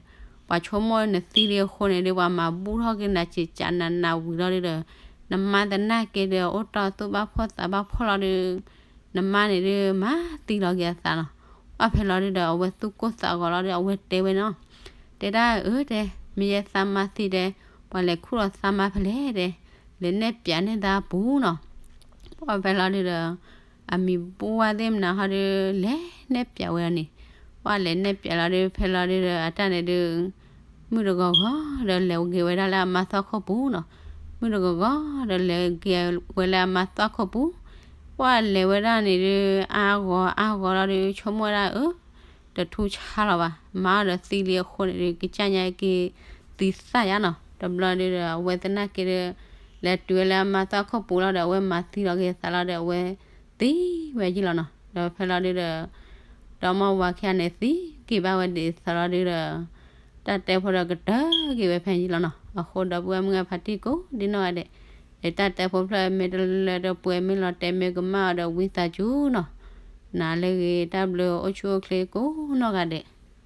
ပှၤဆိကမိၣ်နသံလံအဃိန့ၣ်ဒု ပှၤမၤဘူၣ်ထီၣ်က့ၤနၤစံးစးနးနးဝံၤလီၤဒုဒီး နမါသနာ်က့ဒီး အိၣ်တီၢ်သူၣ်ဘၣ်ဖှီၣ်သးဘၣ်ဖှီၣ်လီၤဒု နမါန့ၣ်ဒု မၤသံလီၤက့ၤအသးနီၤ. ပှၢ်ဖဲလီၤဒုဒီး အဝဲသူၣ်ကိၢ်သးဂီၤလီၤဒု အဝဲတဲဝဲနီၤ, တဲဒၣ်အၢတဲ မ့ၢ်ယဲသးမါသံတဲ, ပှၤလဲၤခူၣ်လီၤသးမါဖဲလဲၣ်တဲ, လဲၤနဲၣ်ပၠးန့ၢ်သးပူၤနီၤ. ပှၢ်ဖဲလီၤဒုဒီး အမံၤဘူၣ်ဝဲသ့ၣ်မနုၤဟီဒု လဲၤနဲၣ်ပၠးဝဲအီၤန့ၣ်, ပှၢ်လဲၤနဲၣ်ပၠးလီၤဒု ဖဲလီၤဒုဒီး အတၢ်န့ၣ်ဒု မုၢ်တဂီၤဂီၤဒီးလဲၤက့ၤဝဲဒၣ်လၢအမါသီခိၣ်ပူၤနီၤ. မုၢ်တဂီၤဂီၤဒီးလဲၤက့ၤဝဲလၢအမါသီခိၣ်ပူၤ, ပှၢ်လဲၤဝဲဒၣ်န့ၣ်ဒု အါဂီၤအါဂီၤလီၤဒု ဆိကမိၣ်ဝဲဒၣ်အၢ တထူၣ်ဆါလီၤဘၣ်, မါအီၤဒီးသံလံအဃိန့ၣ်ဒု ကစၢ်ညါက့ၤသံသၣ်ယါနီၤ. တဘျီဒုဒီး အဝဲသနာ်က့ဒီး လဲၤတုၤဝဲလၢအမါသီခိၣ်ပူၤလီၤဒီး အဝဲမၤသံလီၤက့ၤသးလီၤဒီး အဝဲသံဝဲယံၤလီၤနီၤ. ဒီးဖဲလီၤဒုဒီး ဒီမါဝၤခံဂၤန့ၣ် သံက့ၤဘၣ်ဝဲဒ်သိးလီၤဒုဒီး တၢ်တဲဖိဒီးကတၢၢ်က့ၤဝဲဖဲယံၤလီၤနီၤ. အဃိဒီပုၢ်ဝဲၢ်မုၣ်အဖါတံၢ်ကိးဒ်နီၢ်ဂၤဒဲး, တၢ်တဲဖိဖျၢၣ်မ့ၢ်တလၢတပှဲၤ မ့ၢ်လီၤတဲာ်မ့ၢ်ကမၣ်အီၤဒီး ဝံသးစူၤနီၤ, နၤလၢအဂ့ၤ တၢ်ဘျုးအိၣ်ဆူၣ်အိၣ်ချ့ကိးနီၢ်ဂၤဒဲး.